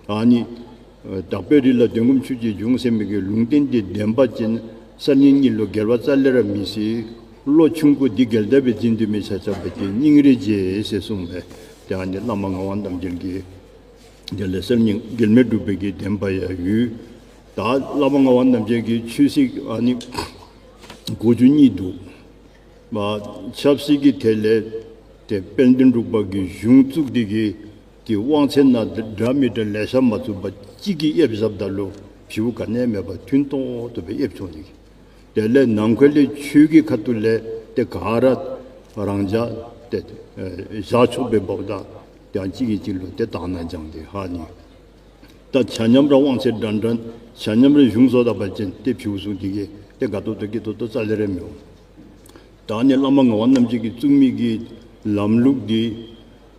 ཨ་ནི་ཨ་དྭགས་པོའི་རི་ལ་དོན་སྒོམ་ཆུ་གཅིག་འབྱུང་ཟེར་མི་གི་ལུང་བསྟན་འདི་བདེན་པ་ཅིན་གསར་རྙིང་གཉིས་ལུ་འགལ་བ་རྩ་ལས་ར་མི་སྲིད། བློ་ཆུང་ཀུ་འདི་འགལ་ཟླ་སྦེ་འཛིན་སྡོད་མི་ཆ་ཁྱབ་འདི་སྙིང་རེ་རྗེ་ཟེར་གསུངས་པས། ཏེ་ཨ་ནི་བླ་མ་ངག་དབང་རྣམ་རྒྱལ་གྱི་དེ་ལས་གསར་རྙིང་འགལ་མེད་སྒྲུབ་པའི་གི་བདེན་པ་ཡང་ཡོད། ད་བླ་མ་ངག་དབང་རྣམ་རྒྱལ་གྱི་ཆོས་སྲིད་ཨ་ནི་གོ་རྒྱུ་གཉིས་འདུག། མ་ཆབ་སྲིད་ཀྱི་ཐད་ལས་ཏེ་དཔལ་ལྡན་འབྲུག་པ་གིས་གཞུང་བཙུགས་ཏེ་གི་ཏེ་དབང་ཚད་ནང་འདྲ་མི་འདྲ་ལེ་ཤ་མ་བཙུགས་པར་གཅིག་གིས་ཨེབ་བཞགཔ་ད་ལུ་ཕྱེཝ་ག་ནི་མེད་པར་མཐུན་ཏོག་ཏོ་སྦེ་ཨེབ་ཆོག་ནི་གི། དེ་ལས་ནང་འཁོད་ལས་ཆོས་ཀྱི་ཁ་ཐུག་ལས་ཏེ་ག་ར་རང་འཇགས་ཏེ་ཨེ་བཞག་ཆོག་པའི་འབདཝ་ད་ཡང་གཅིག་གིས་གཅིག་ལུ་ཏེ་དག་སྣང་སྦྱང་སྟེ་ཧ་ནི། ད་ཆ་མཉམ་ར་དབང་ཚད་འདྲན་འདྲ་ཆ་མཉམ་ར་གཞུང་བཟོ་ད་པ་ཅིན་ཏེ་ཕྱེཝ་སོང་དེ་གིས་ཏེ་དགའ་ཏོག་ཏོ་སྐྱིད་ཏོག་ཏོ་རྩ་ལས་ར་མི་འོང་། ད་ཨ་ནི་བླ་མ་ངག་དབང་རྣམ་རྒྱལ་གྱིས་བཙུགས་མི་གི་ལམ་ལུགས་འདི་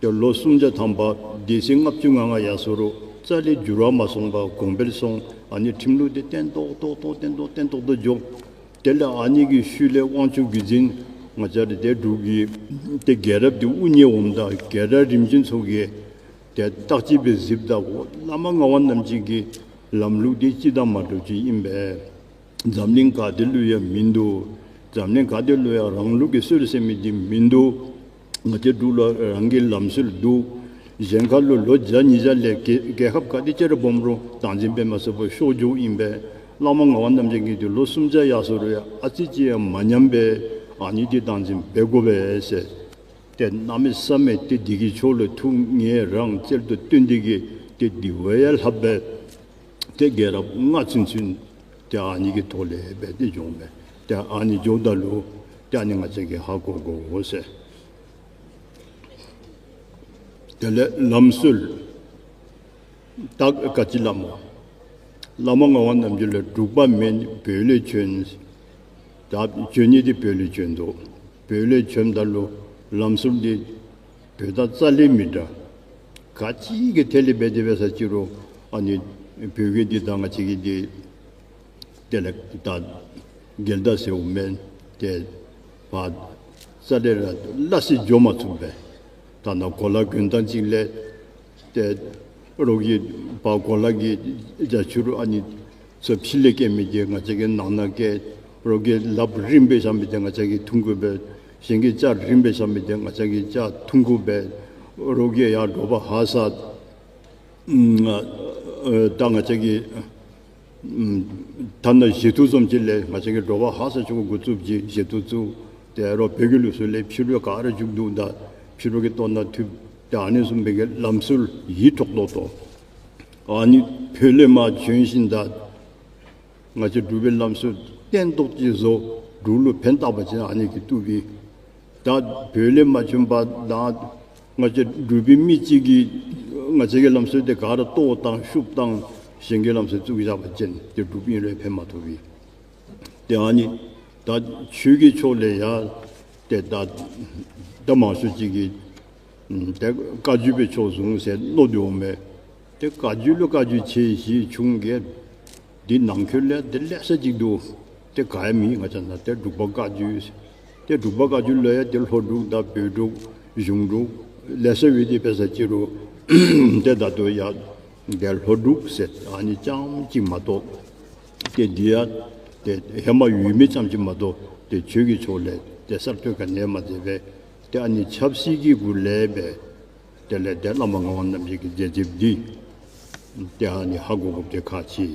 ཏེ་ལོ་སུམ་བརྒྱ་ཐམ་པ་སྡེ་སྲིད་ལྔ་བཅུ་ང་ལྔ་ཡར་སོང་རུང་རྩ་ལས་འགྱུར་བ་མ་སོང་པར་གོང་འཕེལ་སོང་། ཨ་ནི་ཁྲིམས་ལུགས་འདི་བརྟན་ཏོག་ཏོག་ཏོ་བརྟན་ཏོག་བརྟན་ཏོག་ཏོ་འགྱོ། དེ་ལས་ཨ་ནི་གི་ཤུལ་ལས་དབང་ཕྱུག་བརྒྱུད་འཛིན་ང་བཅས་ར་ཏེ་འབྲུག་གི་ཏེ་རྒྱལ་རབས་འདི་དབུ་བརྙེས་འོངམ་ད་རྒྱལ་རབས་རིམ་བྱོན་ཚུ་གིས་ཏེ་བརྟག་དཔྱད་འབད་གཟིགསཔ་ད་བླ་མ་ངག་དབང་རྣམ་རྒྱལ་གྱི་ལམ་ལུགས་འདི་སྤྱིར་བཏང་མ་འདྲཝ་ཅིག་ཨིན་པས། འཛམ་གླིང་ག་ཏེ་ལུ་ཡང་མིན་འདུག། འཛམ་གླིང་ག་ཏེ་ལུ་ཡང་རང་ལུགས་ཀྱི་སྲོལ་ཟེར་མི་འདི་མིན་འདུག། ང་བཅས་འབྲུག་ལུ་རང་གི་ལམ་སྲོལ་འདུག། གཞན་ཁ་ལུ་ལོ་བརྒྱ་ཉིས་བརྒྱ་ལས་རྒྱལ་རྒྱལ་ཁབ་ག་ཏེ་ཅིག་ར་སྦོམ་རུང་སྟངས་འཛིན་འབད་མ་ཚུགས་པར་ཤོར་འགྱོཝ་ཨིན་པས། བླ་མ་ངག་དབང་རྣམ་རྒྱལ་གྱིས་འདི་ལོ་སུམ་བརྒྱ་ཡར་སོང་རུང་ཡང་ཨ་ཙི་ཅིག་ཡང་མ་ཉམས་པས། ཨ་ནི་འདི་སྟངས་འཛིན་འབད་དགོ་པས་ཟེར། ཏེ་གནམ་མེད་ས་མེད་ཏེ་འདི་གི་ཕྱོགས་ལུ་ཐུགས་ངེས་རང་རྩལ་དུ་བཏོན་ཏེ་གི་ཏེ་འདི་བ་ཡང་ལྷགཔ་སྦེ་ཏེ་རྒྱལ་རབས་ལྔ་ཚུན་ཚུན་ཏེ་ཨ་ནི་གི་ཐོག་ལས་སྦེ་ཏེ་འགྱོཝ་མས། ཏེ་ཨ་ནི་འགྱོཝ་ད་ལུ་ཏེ་ཨ་ནི་ང་བཅས་ཀྱིས་ཧ་གོ་དགོ་ཟེར། དེ་ལས་ལམ་སྲོལ་ད་ག་ཅི་སླབ་སྨོ། བླ་མ་ངག་དབང་རྣམ་རྒྱལ་ལུ་འབྲུག་པ་མེན་བོད་ལས་བྱོན། ད་བྱོན་ནི་འདི་བོད་ལས་བྱོན་འདུག། བོད་ལས་བྱོནམ་ད་ལུ་ལམ་སྲོལ་འདི་བོད་དང་རྩ་ལས་མི་འདྲ། ག་ཅི་གི་ཐད་ལས་འབད་དེ་འབད་ས་ཅི་རུང་ཨ་ནི་བོད་ཀྱི་འདི་དང་ང་བཅས་ཀྱི་འདི་དེ་ལས་ད་འགལ་ཟླ་ཟེརཝ་མེན། ཏེ་ཕར་རྩ་ལས་ར་སླ་བསྲེ་འགྱོ་མ་ཚུགས་པས། ཐ་ན་གོ་ལ་གྱོན་སྟངས་ཅིག་ལས་ཏེ་རོགས་ཀྱིས་ཕར་གོ་ལ་གི་རྒྱ་ཆུ་རུ་ཨ་ནི་ཚུ་ཕྱི་ལས་བཀལ་མི་འདི་ང་བཅས་ཀྱིས་ནང་ན་བཀལ། རོགས་ཀྱིས་ལགཔ་རིངམོ་སྦེ་བཞག་མི་འདི་ང་བཅས་ཀྱིས་ཐུང་ཀུ་སྦེ། གཞན་གྱིས་ལྕགས་རིངམོ་སྦེ་བཞག་མི་འདི་ང་བཅས་ཀྱིས་ལྕགས་ཐུང་ཀུ་སྦེ། རོགས་ཀྱིས་ཡར་དྲོ་པ་ཧ་སག་ཨ་ཨ་ད་ང་བཅས་ཀྱི་ཨམ་ཐ་ན་བཞེས་ཐུག་ཙམ་ཅིག་ལས་ང་བཅས་ཀྱིས་དྲོ་པ་ཧ་སག་ཆུ་འགོ་བཙུགསཔ་ཅིག་བཞེས་ཐུག་བཙུགས་ཏེ་རོགས་བོད་ཀྱི་ལུགས་སྲོལ་ལས་ཕྱི་རུ་ག་ར་འཇུག་འདུག། ད་ཕྱི་རུ་གི་ལྟོ་ནང་འཐུང་ད་ཨ་ནི་བཟུམ་སྦེ་གི་ལམ་སྲོལ་ཡིད་འཕྲོག་ཏོག་ཏོ། ཨ་ནི་བོད་ལས་མར་བྱོན་ཞིནམ་ད་ང་བཅས་འབྲུག་པའི་ལམ་སྲོལ་བརྟན་ཏོག་ཏོ་ཅིག་བཟོ། འབྲུག་ལུ་ཕན་བཏགས་པ་ཅིན་ཨ་ནི་གིས་བཏུབ་པས། ད་བོད་ལས་མ་བྱོན་པར་ད་ང་བཅས་འབྲུག་པའི་མི་གཅིག་གིས་ང་བཅས་ཀྱི་ལམ་སྲོལ་དེ་ག་ར་གཏོར་བཏང་ཤུབ་བཏང་གཞན་གྱི་ལམ་སྲོལ་བཙུགས་བཞག་པ་ཅིན་དེ་འབྲུགཔ་ཨིན་རུང་ཕན་མ་ཐོགས་པས། ཏེ་ཨ་ནི་ད་ཆོས་ཀྱི་ཕྱོགས་ལས་ཡང་ཏེ་ད་ད་མང་ཤོས་ཅིག་གིས་ཨམ་ཏེ་བཀའ་བརྒྱུད་པའི་ཕྱོགས་བཟུང་ཟེར་མནོ་དོ་མས། ཏེ་བཀའ་བརྒྱུད་ལུ་བཀའ་བརྒྱུད་ཆེ་བཞི་ཆུང་བརྒྱད་འདི་ནང་འཁོད་ལས་ཏེ་ལེ་ཤ་ཅིག་འདུག། ཏེ་ག་ཡང་མེད། ང་བཅས་ནང་ཏེ་འབྲུག་པ་བཀའ་བརྒྱུད། ཏེ་འབྲུག་པ་བཀའ་བརྒྱུད་ལུ་ཡང་ཏེ་ལྷོ་འབྲུག་དང་བོད་འབྲུག་གཞུང་འབྲུག་ལེ་ཤ་ཡོད་དེ་འབད་ས་ཅིག་རུང་ཏེ་ད་ལྟོ་ཡང་ཏེ་ལྷོ་འབྲུག་ཟེར་ཨ་ནི་རྐྱངམ་ཅིག་མ་གཏོགས་ཏེ་འདི་ཡང་ཏེ་ཧེ་མ་ཡོད་མི་རྐྱངམ་ཅིག་མ་གཏོགས་ཏེ་ཆོས་ཀྱི་ཕྱོགས་ལས་ཏེ་གསར་གཏོད་ག་ནི་ཡང་མ་མཛད་པས། ཏེ་ཨ་ནི་ཆབ་སྲིད་ཀྱི་སྒོ་ལས་སྦེ་དེ་ལས་ཏེ་བླ་མ་ངག་དབང་རྣམ་རྒྱལ་གྱི་མཛད་རྗེས་འདི་ཏེ་ཨ་ནི་ཧ་གོ་དགོཔ་དེ་ཁག་ཆེ།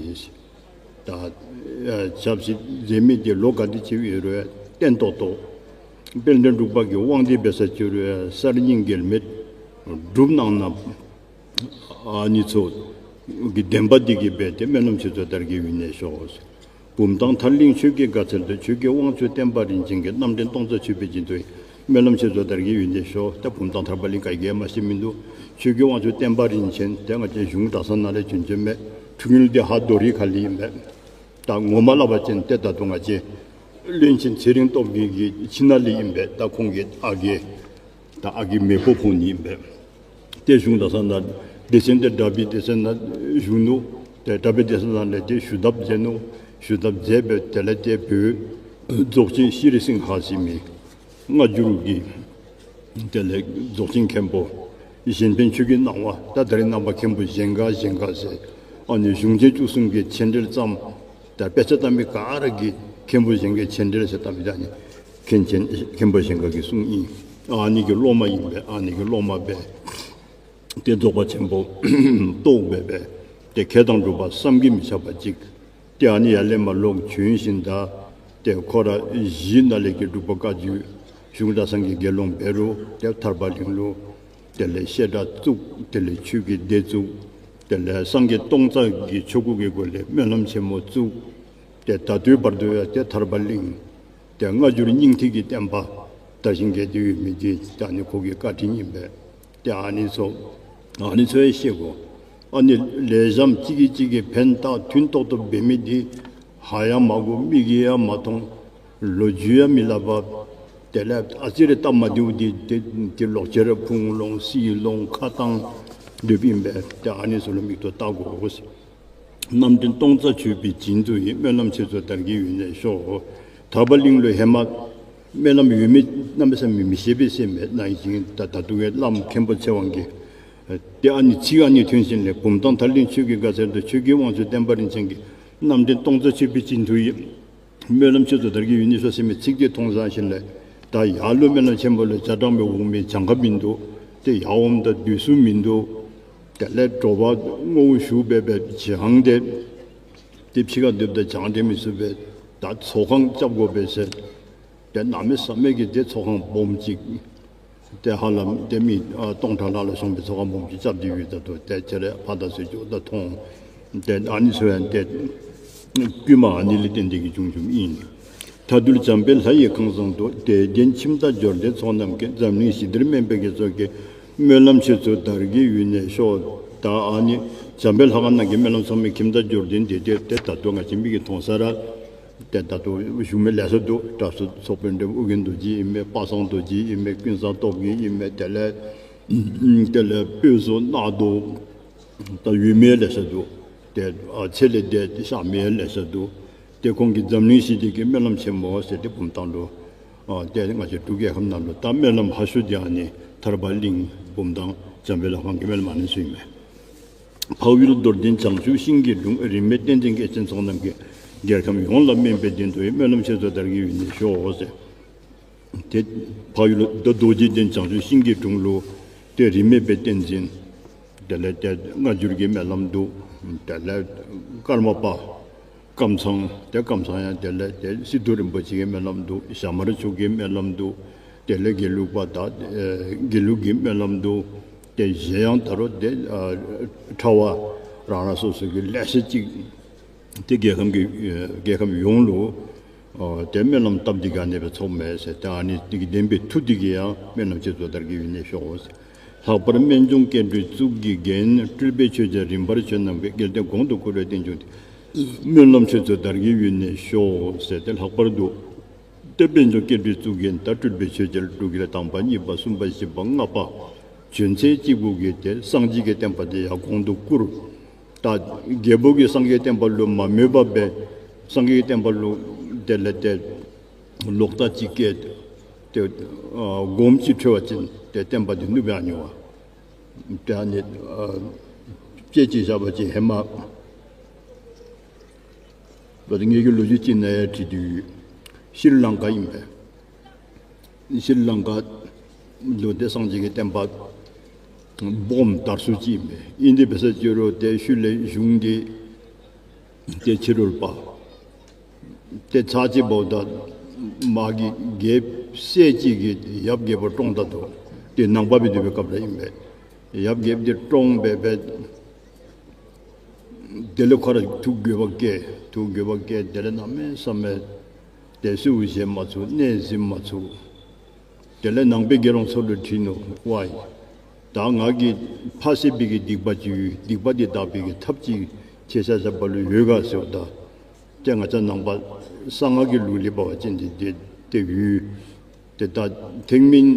ད་ཨ་ཆབ་སྲིད་མཛད་མི་དེ་ལོ་ག་དེ་ཅིག་ཡོད་རུང་བརྟན་ཏོག་ཏོ། དཔལ་ལྡན་འབྲུག་པ་གི་དབང་འདི་འབད་ས་ཅིག་རུང་གསར་རྙིང་འགལ་མེད་སྒྲུབ་གནང་ན། ཨ་ནི་ཚུ་གི་བདེན་པ་འདི་གིས་འབད་དེ་སྨོན་ལམ་ཆོས་མཚོ་དར་རྒྱས་ཡུན་གནས་ཤོག། བུམ་ཐང་ཐར་གླིང་ཆོས་ཀྱི་དགའ་ཚལ་དུ། ཆོས་ཀྱི་དབང་ཕྱུག་བསྟན་པ་རིན་ཆེན་གྱི། རྣམ་འདྲེན་སྟོང་རྩ་མཆོད་པའི་སྦྱིན་མཐུ་ཡིས། སྨོན་ལམ་ཆོས་མཚོ་དར་རྒྱས་ཡུན་གནས་ཤོག། ད་བུམ་ཐང་ཐར་པ་གླིང་ག་གིས་མ་ཤེས་མི་འདུག། ཆོས་ཀྱི་དབང་ཕྱུག་བསྟན་པ་རིན་ཆེན་དེ་ང་བཅས་གཞུང་གྲྭ་ཚང་ནང་ལས་བྱོན་བྱོནམ་མས། འཁྲུངས་ཡུལ་འདི་ཧཱ་རྡོ་རི་ཁ་ལས་ཨིན་པས། ད་ངོ་མ་སླབ་པ་ཅིན་ཏེ་ད་ལྟོ་ང་བཅས་བློན་ཆེན་ཚེ་རིང་སྟོབས་རྒྱས་ཀྱི་ཁྱིམ་ནང་ལས་ཨིན་པས། ད་ཁོང་གི་ཨ་རྒས་ད་ཨ་རྒས་མེས་པོ་ཁོང་གཉིས་ཨིན་པས། ཏེ་གཞུང་གྲྭ་ཚང་ནང་སྡེ་ཚན་དེ་གྲྭ་པའི་སྡེ་ཚན་ནང་བཞུགས་ནུག། ཏེ་གྲྭ་པའི་སྡེ་ཚན་ནང་ལས་ཏེ་ཞུ་དག་མཛད་ནུག། ཞུ་དག་མཛད་སྦེ་དེ་ལས་ཏེ་བོད་རྫོགས་ཆེན་ཤྲཱི་སིང་ཧ་ཟེར་མི་སྔ་འགྱུར་གྱི་དེ་ལས་རྫོགས་ཆེན་མཁན་པོ་གཞན་ཕན་ཆོས་ཀྱི་སྣང་བ། ད་ད་རེས་ནངས་པ་མཁན་པོ་གཞན་དགའ་གཞན་དགའ་ཟེར་ཨ་ནི་གཞུང་ཆེན་བཅུ་གསུམ་གྱི་མཆན་འགྲེལ་བརྩམས། ད་དཔེ་ཆ་ལྟ་མི་ག་ར་གིས་མཁན་པོ་གཞན་དགའི་མཆན་འགྲེལ་ཟེར་ལྟ་མི་ད་ནི་མཁན་ཆེན་མཁན་པོ་གཞན་དགའ་གི་གསུང་ཨིན། ཨ་ནི་གི་སློབ་མ་ཨིན་པས། ཨ་ནི་གི་སློབ་མ་སྦེ་ཏེ་རྫོགས་པ་ཆེན་པོ་རྟོགས་སྦེ་སྦེ་ཏེ་མཁས་དང་གྲུབ་པ་བསམ་གྱིས་མི་ཁྱབ་པ་ཅིག། ཏེ་ཨ་ནི་ཡར་ལས་མར་ལོག་བྱོན་ཞིནམ་ད་ཏེ་ཁོ་ར་གཞི་ནང་ལས་ཀྱི་འབྲུག་པ་བཀའ་བརྒྱུད་གཞུང་གྲྭ་ཚང་གི་དགེ་སློང་འབད་རུང་ཏེ་ཐར་པ་གླིང་ལུ་དེ་ལས་བཤད་གྲྭ་བཙུགས། དེ་ལས་ཆོས་ཀྱི་སྡེ་བཙུགས། དེ་ལས་སངས་རྒྱས་སྟོང་རྩ་གི་ཆོ་ག་གི་སྒོ་ལས་སྨོན་ལམ་ཆེན་མོ་བཙུགས། ཏེ་ད་ལྟོའི་བར་དུ་ཡང་ཏེ་ཐར་པ་གླིང་ཏེ་སྔ་འགྱུར་སྙིང་ཐིག་གི་བསྟན་པ་དར་ཞིང་རྒྱས་ཏེ་ཡོད་མི་འདི་ད་ནི་ཁོ་གི་བཀའ་དྲིན་ཨིན་པས། ཏེ་ཨ་ནི་ཚུ་ཨ་ནི་ཚུ་ཡང་ཤེས་དགོ། ཨ་ནི་ལེགས་ཤོམ་གཅིག་གིས་གཅིག་གི་ཕན་བཏགས་མཐུན་ཏོག་ཏོ་འབད་མི་འདི་ཧ་ཡང་མ་གོ། མིག་གིས་ཡང་མ་མཐོང་། ལོ་རྒྱུས་ཡང་མི་སླབ་པར་དེ་ལས་ཨ་ཙི་རེ་སྟབས་མ་བདེཝ་འདི་ཏེ་ཏེ་ལོག་ཅི་ར་ཕུང་ལོང་སྲིད་ལོང་ཁ་བཏང་སྡོདཔ་ཨིན་པས། ཏེ་ཨ་ནི་ཚུ་ལུ་མིག་ཏོ་བལྟ་དགོ། རྣམ་འདྲེན་སྟོང་རྩ་མཆོད་པའི་སྦྱིན་མཐུ་ཡིས། སྨོན་ལམ་ཆོས་མཚོ་དར་རྒྱས་ཡུན་གནས་ཤོག། ཐར་པ་གླིང་ལུ་ཧེ་མ་སྨོན་ལམ་ཡོད་མེད་གནམ་མེད་ས་མེད་མི་ཤེས་པས་ཟེར་མས། ནང་བཞིན་ད་ད་ལྟོ་གི་བླམ་མཁན་པོ་ཚེ་དབང་གིས་ཏེ་ཨ་ནི་ཚིག་ཨ་ནི་ཐོན་ཞིནམ་ལས་བུམ་ཐང་ཐར་གླིང་ཆོས་ཀྱི་དགའ་ཚལ་དུ། ཆོས་ཀྱི་དབང་ཕྱུག་བསྟན་པ་རིན་ཆེན་གྱི། རྣམ་འདྲེན་སྟོང་རྩ་མཆོད་པའི་སྦྱིན་མཐུ་ཡིས། སྨོན་ལམ་ཆོས་མཚོ་དར་རྒྱས་ཡུན་གནས་ཤོག་ཟེར་མི་ཚིག་དེ་མཐོང་ཚར་ཞིནམ་ལས་ད་ཡར་ལུ་སྨོན་ལམ་ཆེན་མོ་ལུ་ཇ་དྲང་མི་འོང་མི་གྱངས་ཁ་མིན་འདུག། ཏེ་ཡར་འོངམ་ད་སྡོད་ས་མིན་འདུག། དེ་ལས་དྲོ་པ་བསྔོ་བ་ཞུ་སྦེ་སྦེ་བྱང་སྟེ་ཏེ་ཕྱི་ཁར་སྡོདཔ་ད་བྱང་སྟེ་མི་ཚུགས་པས། ད་ཚོགས་ཁང་རྐྱབ་དགོ་པས་ཟེར། ཏེ་གནམ་མེད་ས་མེད་ཀྱི་ཏེ་ཚོགས་ཁང་སྦོམ་ཅིག་ཏེ་ཧ་ལམ་ཏེ་མི་ཨ་སྟོང་ཕྲག་ལྷག་ལུ་སོང་པའི་ཚོགས་ཁང་སྦོམ་ཅིག་རྐྱབ་སྟེ་ཡོད། ད་ལྟོ་ཏེ་ཁྱེད་ར་ཕར་ད་ཚུར་འགྱོཝ་ད་མཐོང་། ཏེ་ཨ་ནི་ཚུ་ཡང་ཏེ་བསྐུལ་མ་ཨ་ནི་ལས་བརྟེན་ཏེ་གིས་བྱུང་བྱུངམ་ཨིན། མཐའ་འདུལ་འཇམ་དཔལ་ལྷ་ཡི་ཁང་བཟང་དུ། དད་ལྡན་ཁྱིམ་བདག་འབྱོར་ལྡན་ཚོགས་རྣམས་ཀྱིས། འཛམ་གླིང་ཞི་བདེར་སྨན་པའི་དགེ་ཚོགས་ཀྱིས། སྨོན་ལམ་ཆོས་མཚོ་དར་རྒྱས་ཡུན་གནས་ཤོག། ད་ཨ་ནི་འཇམ་དཔལ་ལྷ་ཁང་ནང་གི་སྨོན་ལམ་ཚོགས་མི་ཁྱིམ་བདག་འབྱོར་ལྡན་འདི་ཏེ་ཏེ་ད་ལྟོ་ང་བཅས་མིག་གིས་མཐོང་ས་ར་ཏེ་ད་ལྟོ་བཞུགས་མི་ལེ་ཤ་འདུག། དྲག་ཤོས་ཚོགས་དཔོན་འདྲེན་ཨོ་རྒྱན་རྡོ་རྗེ་ཨིན་མས། པ་སངས་རྡོ་རྗེ་ཨིན་མས། ཀུན་བཟང་སྟོབས་རྒྱས་ཨིན་མས། དེ་ལས་དེ་ལས་དཔོན་ཚུ་ནག་རྡོ་ད་ཡོད་མི་ལེ་ཤ་འདུག། ཏེ་ཨ་ཚེ་ལས་འདས་ཏེ་གཤགས་མི་ལེ་ཤ་འདུག། ཏེ་ཁོང་གིས་འཛམ་གླིང་ཞི་བདེ་གི་སྨོན་ལམ་ཆེན་མོ་ཟེར་ཏེ་བུམ་ཐང་ལུ་ཨ་ཏེ་ང་བཅས་འབྲུག་རྒྱལ་ཁབ་ནང་ལུ་ད་སྨོན་ལམ་ཧ་ཤོས་འདི་ཨ་ནི་ཐར་པ་གླིང་བུམ་ཐང་འཇམ་དཔལ་ལྷ་ཁང་གི་སྨོན་ལམ་ཨ་ནི་ཚུ་ཨིན་མས། འཕགས་ཡུལ་རྡོར་གདན་བྱང་ཆུབ་ཤིང་གི་དྲུང་། རིས་མེད་བསྟན་འཛིན་སྐྱེས་ཆེན་ཚོགས་རྣམས་ཀྱིས། རྒྱལ་ཁམས་ཡོངས་ལ་སྨན་པའི་གདེང་ཐོབ་ཡིས། སྨོན་ལམ་ཆོས་མཚོ་དར་རྒྱས་ཡུན་གནས་ཤོག་ཟེར། ཏེ་འཕགས་ཡུལ་རྡོ་རྗེ་གདན་བྱང་ཆུབ་ཤིང་གི་དྲུང་ལུ་ཏེ་ ཏེ་རིས་མེད་པའི་བསྟན་འཛིན། དེ་ལས་ཏེ་སྔ་འགྱུར་གྱི་སྨོན་ལམ་འདུག། དེ་ལས་ཀརྨ་པ་ཀམ་ཚང་། ཏེ་ཀམ་ཚང་ཡང་དེ་ལས་ཏེ་སི་ཏུ་རིན་པོ་ཆེ་གི་སྨོན་ལམ་འདུག། ཞྭ་དམར་མཆོག་གི་སྨོན་ལམ་འདུག། དེ་ལས་དགེ་ལུགས་པ་དང་ཨེ་དགེ་ལུགས་ཀྱི་སྨོན་ལམ་འདུག། ཏེ་གཞན་ཡང་ད་རུང་ཏེ་ཨ་ཕྲ་བ་རང་རང་སོ་སོ་གི་ལེ་ཤ་ཅིག་ཏེ་རྒྱལ་ཁམས་ཀྱི་ཨེ་རྒྱལ་ཁམས་ཡོངས་ལུ་ཨོ་ཏེ་སྨོན་ལམ་བཏབ་སྟེ་ག་ནི་སྦེ་ཚོགས་མས་ཟེར། ཏེ་ཨ་ནི་དེ་གི་བདེན་པའི་མཐུ་དེ་གིས་ཡང་སྨོན་ལམ་ཆོས་ཚོགས་དར་རྒྱས་ཡུན་གནས་ཤོག་ཟེར། ལྷག་པར་སྨན་ལྗོངས་སྐྱེ་འགྲོའི་གཙུག་གི་རྒྱན། སྤྲུལ་པའི་ཆོས་རྒྱལ་རིམ་པར་བྱོན་ནམ་མཁའི། རྒྱལ་བསྟན་གོང་དུ་བཀུར་བའི་རྟེན་འབྱུང་སྟེ། སྨོན་ལམ་ཆོས་ཚོགས་དར་རྒྱས་ཡུན་གནས་ཤོག་ཟེར། ཏེ་ལྷག་པར་དུ་ཏེ་སྨན་ལྗོངས་སྐྱེ་འགྲོའི་གཙུག་རྒྱན་དང་སྤྲུལ་པའི་ཆོས་རྒྱལ་འབྲུག་རྒྱལ་དང་པ་གཉིས་པ་གསུམ་པ་བཞི་པ་ལྔ་པ་བྱོན་ཚད་གཅིག་པུ་གིས་ཏེ་སངས་རྒྱས་ཀྱི་བསྟན་པ་དེ་ཡང་གོང་དུ་བཀུར། ད་རྒྱལ་པོ་གིས་སངས་རྒྱས་བསྟན་པ་ལུ་མ་མོས་པར་སྦེ་སངས་རྒྱས་བསྟན་པ་ལུ་དེ་ལས་ཏེ་ལོག་ལྟ་ཅིག་བསྐྱེད་དེ་ཨ་སྒོམ་ཅིག་འཁྲོལ་བ་ཅིན་ཏེ་བསྟན་པ་འདི་ནུབ་ཡར་འགྱོ་བ། ཏེ་ཨ་ནི་ཨ་དཔེ་ཅིག་བཞག་པ་ཅིན་ཧེ་མ་ད་ངེ་གི་ལོ་རྒྱུས་ཅིག་ནང་ཡང་བྲིས་ཏེ་ཡོད། ཤྲི་ལང་ཀ་ཨིན་པས། ཤྲི་ལང་ཀ་ལུ་ཏེ་སངས་རྒྱས་ཀྱི་བསྟན་པ་སྦོམ་དར་སུ་ཅིག་ཨིན་པས། ཨིན་དེ་འབད་ས་ཅིག་རུང་ཏེ་ཤུལ་ལས་གཞུང་འདི་ཏེ་ཕྱི་རོལ་པ་ཏེ་ཚར་གཅིག་འབདཝ་ད་མ་གི་རྒྱལཔོ་སྲས་ཅིག་གིས་ཡབ་རྒྱལ་པོ་བཀྲོངས་ད་འདུག། ཏེ་ནང་པ་སྦེ་སྡོད་པའི་སྐབས་ར་ཨིན་པས། ཡབ་རྒྱལཔོ་འདི་བཀྲོངས་སྦེ་སྦེ་དེ་ལས་ཁོ་ར་ཐུགས་འགྱོད་པ་སྐྱེས། ཐུགས་འགྱོད་པ་སྐྱེས། དེ་ལས་གནམ་མེད་ས་མེད་ཏེ་གསོལཝ་བཞེས་མ་ཚུགས། གནས་གཟིམ་མ་ཚུགས། དེ་ལས་ནང་པའི་དགེ་སློང་ཚུ་ལུ་དྲིས་ནུག། ཝའི་ད་ང་གིས་ཕ་བསད་པའི་གི་སྡིག་པ་ཅིག་ཡོད། སྡིག་པ་འདི་དག་པའི་གི་ཐབས་ཅིག་ཁྱེད་ཆ་ཁྱབ་ལུ་ཡོད་ག་ཟེརཝ་ད། ཏེ་ང་བཅས་ནང་པ་གསང་སྔགས་ཀྱི་ལུགས་ལས་འབད་བ་ཅིན་འདི་ཏེ་ཏེ་ཡོད། ཏེ་ད་ཐེག་དམན་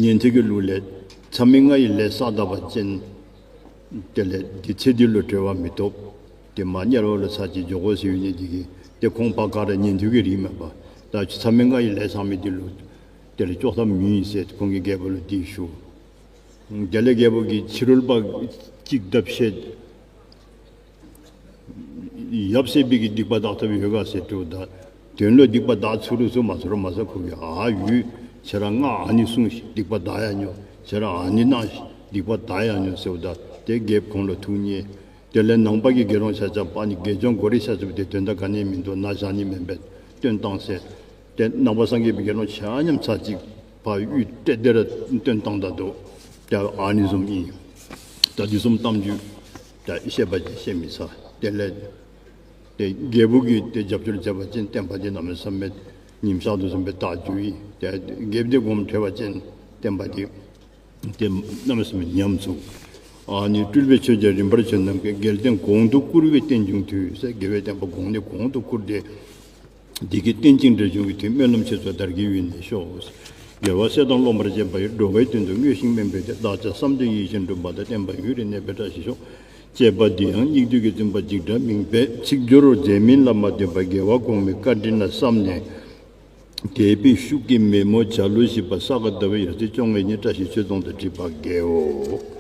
ཉན་ཐོས་ཀྱི་ལུགས་ལས་མཚམས་མེད་ལྔ་ཡི་ལས་བསགས་ད་པ་ཅིན་དེ་ལས་འདི་ཚེ་འདི་ལུ་གྲོལ་བ་མི་ཐོབ། ཏེ་མར་དམྱལ་བ་ལུ་ཚར་གཅིག་འགྱོ་དགོ་ཟེར་ཡོད་ནི་འདི་གིས་ཏེ་ཁོང་ཕར་ག་ར་ཉན་ཐོས་ཀྱི་རིགས་མས་པ། ད་མཚམས་མེད་ལྔ་ཡི་ལས་བསགས་མི་འདི་ལུ་དེ་ལས་ལྕོགས་ཐབས་མེད་ཟེར་ཁོང་གིས་རྒྱལ་པོ་ལུ་འདི་ཞུ། དེ་ལས་རྒྱལ་པོ་གིས་ཕྱི་རོལ་པ་གཅིག་བརྡབ་བཤད། ཡབ་བསད་པའི་གི་སྡིག་པ་དག་ཐབས་ཡོད་ག་ཟེར་དྲིཝ་ད། དོན་ལུ་སྡིག་པ་དག་ཚུགས་རུང་ཚུགས་མ་ཚུགས་རུང་མ་ཚུགས་ཁོ་གིས་ཨ་ཡོད། ཁྱེད་ར་ང་ཨ་ནི་གསུངས་ཤིག། སྡིག་པ་དག་ཡར་འགྱོ། ཁྱེད་ར་ཨ་ནི་གནང་ཤིག། སྡིག་པ་དག་ཡར་འགྱོ་ཟེརཝ་ད་ཏེ་རྒྱལཔོ་ཁོང་ལུ་ཐུགས་མཉེས། དེ་ལས་ནང་པ་གི་དགེ་སློང་ཆ་ཁྱབ་ཨ་ནི་དགེ་སྦྱོང་གོ་རི་ཆ་ཁྱབ་འདི་དོན་དག་ག་ནི་མིན་འདུག། ནཱ་བཞག་ནི་མེན་པས། བཏོན་བཏང་ཟེར། ཏེ་ནང་པ་སངས་རྒྱས་པའི་དགེ་སློང་ཆ་མཉམ་ཚར་གཅིག་ཕར་ཡུལ་སྤྲོད་དེ་ར་བཏོན་བཏང་ད་འདུག། ཏེ་ཨ་ནི་བཟུམ་ཨིན། ད་འདི་བཟུམ་གཏམ་རྒྱུད་ད་བཤད་པ་ཅིན་བཤད་མི་ཚར། དེ་ལས་ཏེ་རྒྱལ་པོ་གིས་ཏེ་རྒྱབ་སྐྱོར་མཛད་པ་ཅིན་བསྟན་པ་འདི་གནམ་མེད་ས་མེད་ཉིམ་ཤར་དོ་བཟུམ་སྦེ་དར་རྒྱས་ཡི། ཏེ་རྒྱལཔོ་འདི་དགོངསམ་ཁྲེལ་བ་ཅིན་བསྟན་པ་འདི་ཏེ་གནམ་མེད་ས་མེད་ཉམས་ཚུགས། ཨ་ནི་སྤྲུལ་པའི་ཆོས་རྒྱལ་རིམ་པར་བྱོན་ནམ་མཁའི། རྒྱལ་བསྟན་གོང་དུ་བཀུར་བའི་རྟེན་འབྱུང་མཐུས་ཟེར། རྒྱལ་བའི་བསྟན་པ་གོང་ནས་གོང་དུ་བཀུར་ཏེ་འདི་གི་རྟེན་ཅིང་འབྲེལ་འབྱུང་གི་མཐུས། སྨོན་ལམ་ཆོས་ཚོགས་དར་རྒྱས་ཡུན་གནས་ཤོག། རྒྱལ་བ་སྲས་དང་སློབ་མར་བཅས་པ་ཡིས། འགྲོ་བའི་དོན་དུ་བསྔོས་ཤིང་སྨོན་པའི་བདེ། བདག་ཅག་བསམ་དོན་ཡིད་བཞིན་འགྲུབ་པ་དང་། བསྟན་པ་ཡུན་རིང་གནས་པའི་བཀྲ་ཤིས་ཤོག། ཅེས་པ་འདི་ཡང་སྙིགས་དུས་ཀྱི་འཛིན་པ་འཇིགས་སྐྲག་མིན་པས། ཚིག་སྦྱོར་མཛད་མིན་ལ་མ་ལྟོས་པར་རྒྱལ་བ་གོང་མའི་བཀའ་དྲིན་ལ་བསམ་ནས། དད་པའི་ཤུགས་ཀྱིས་མེ་མོ་བྱ་ལུ་བཞི་པ་ས་ག་ཟླ་བའི་ཡར་ཚེས་བཅོ་ལྔའི་ཉིན་བཀྲ་ཤིས་ཆོས་རྫོང་དུ་བྲིས་པ་དགེའོ།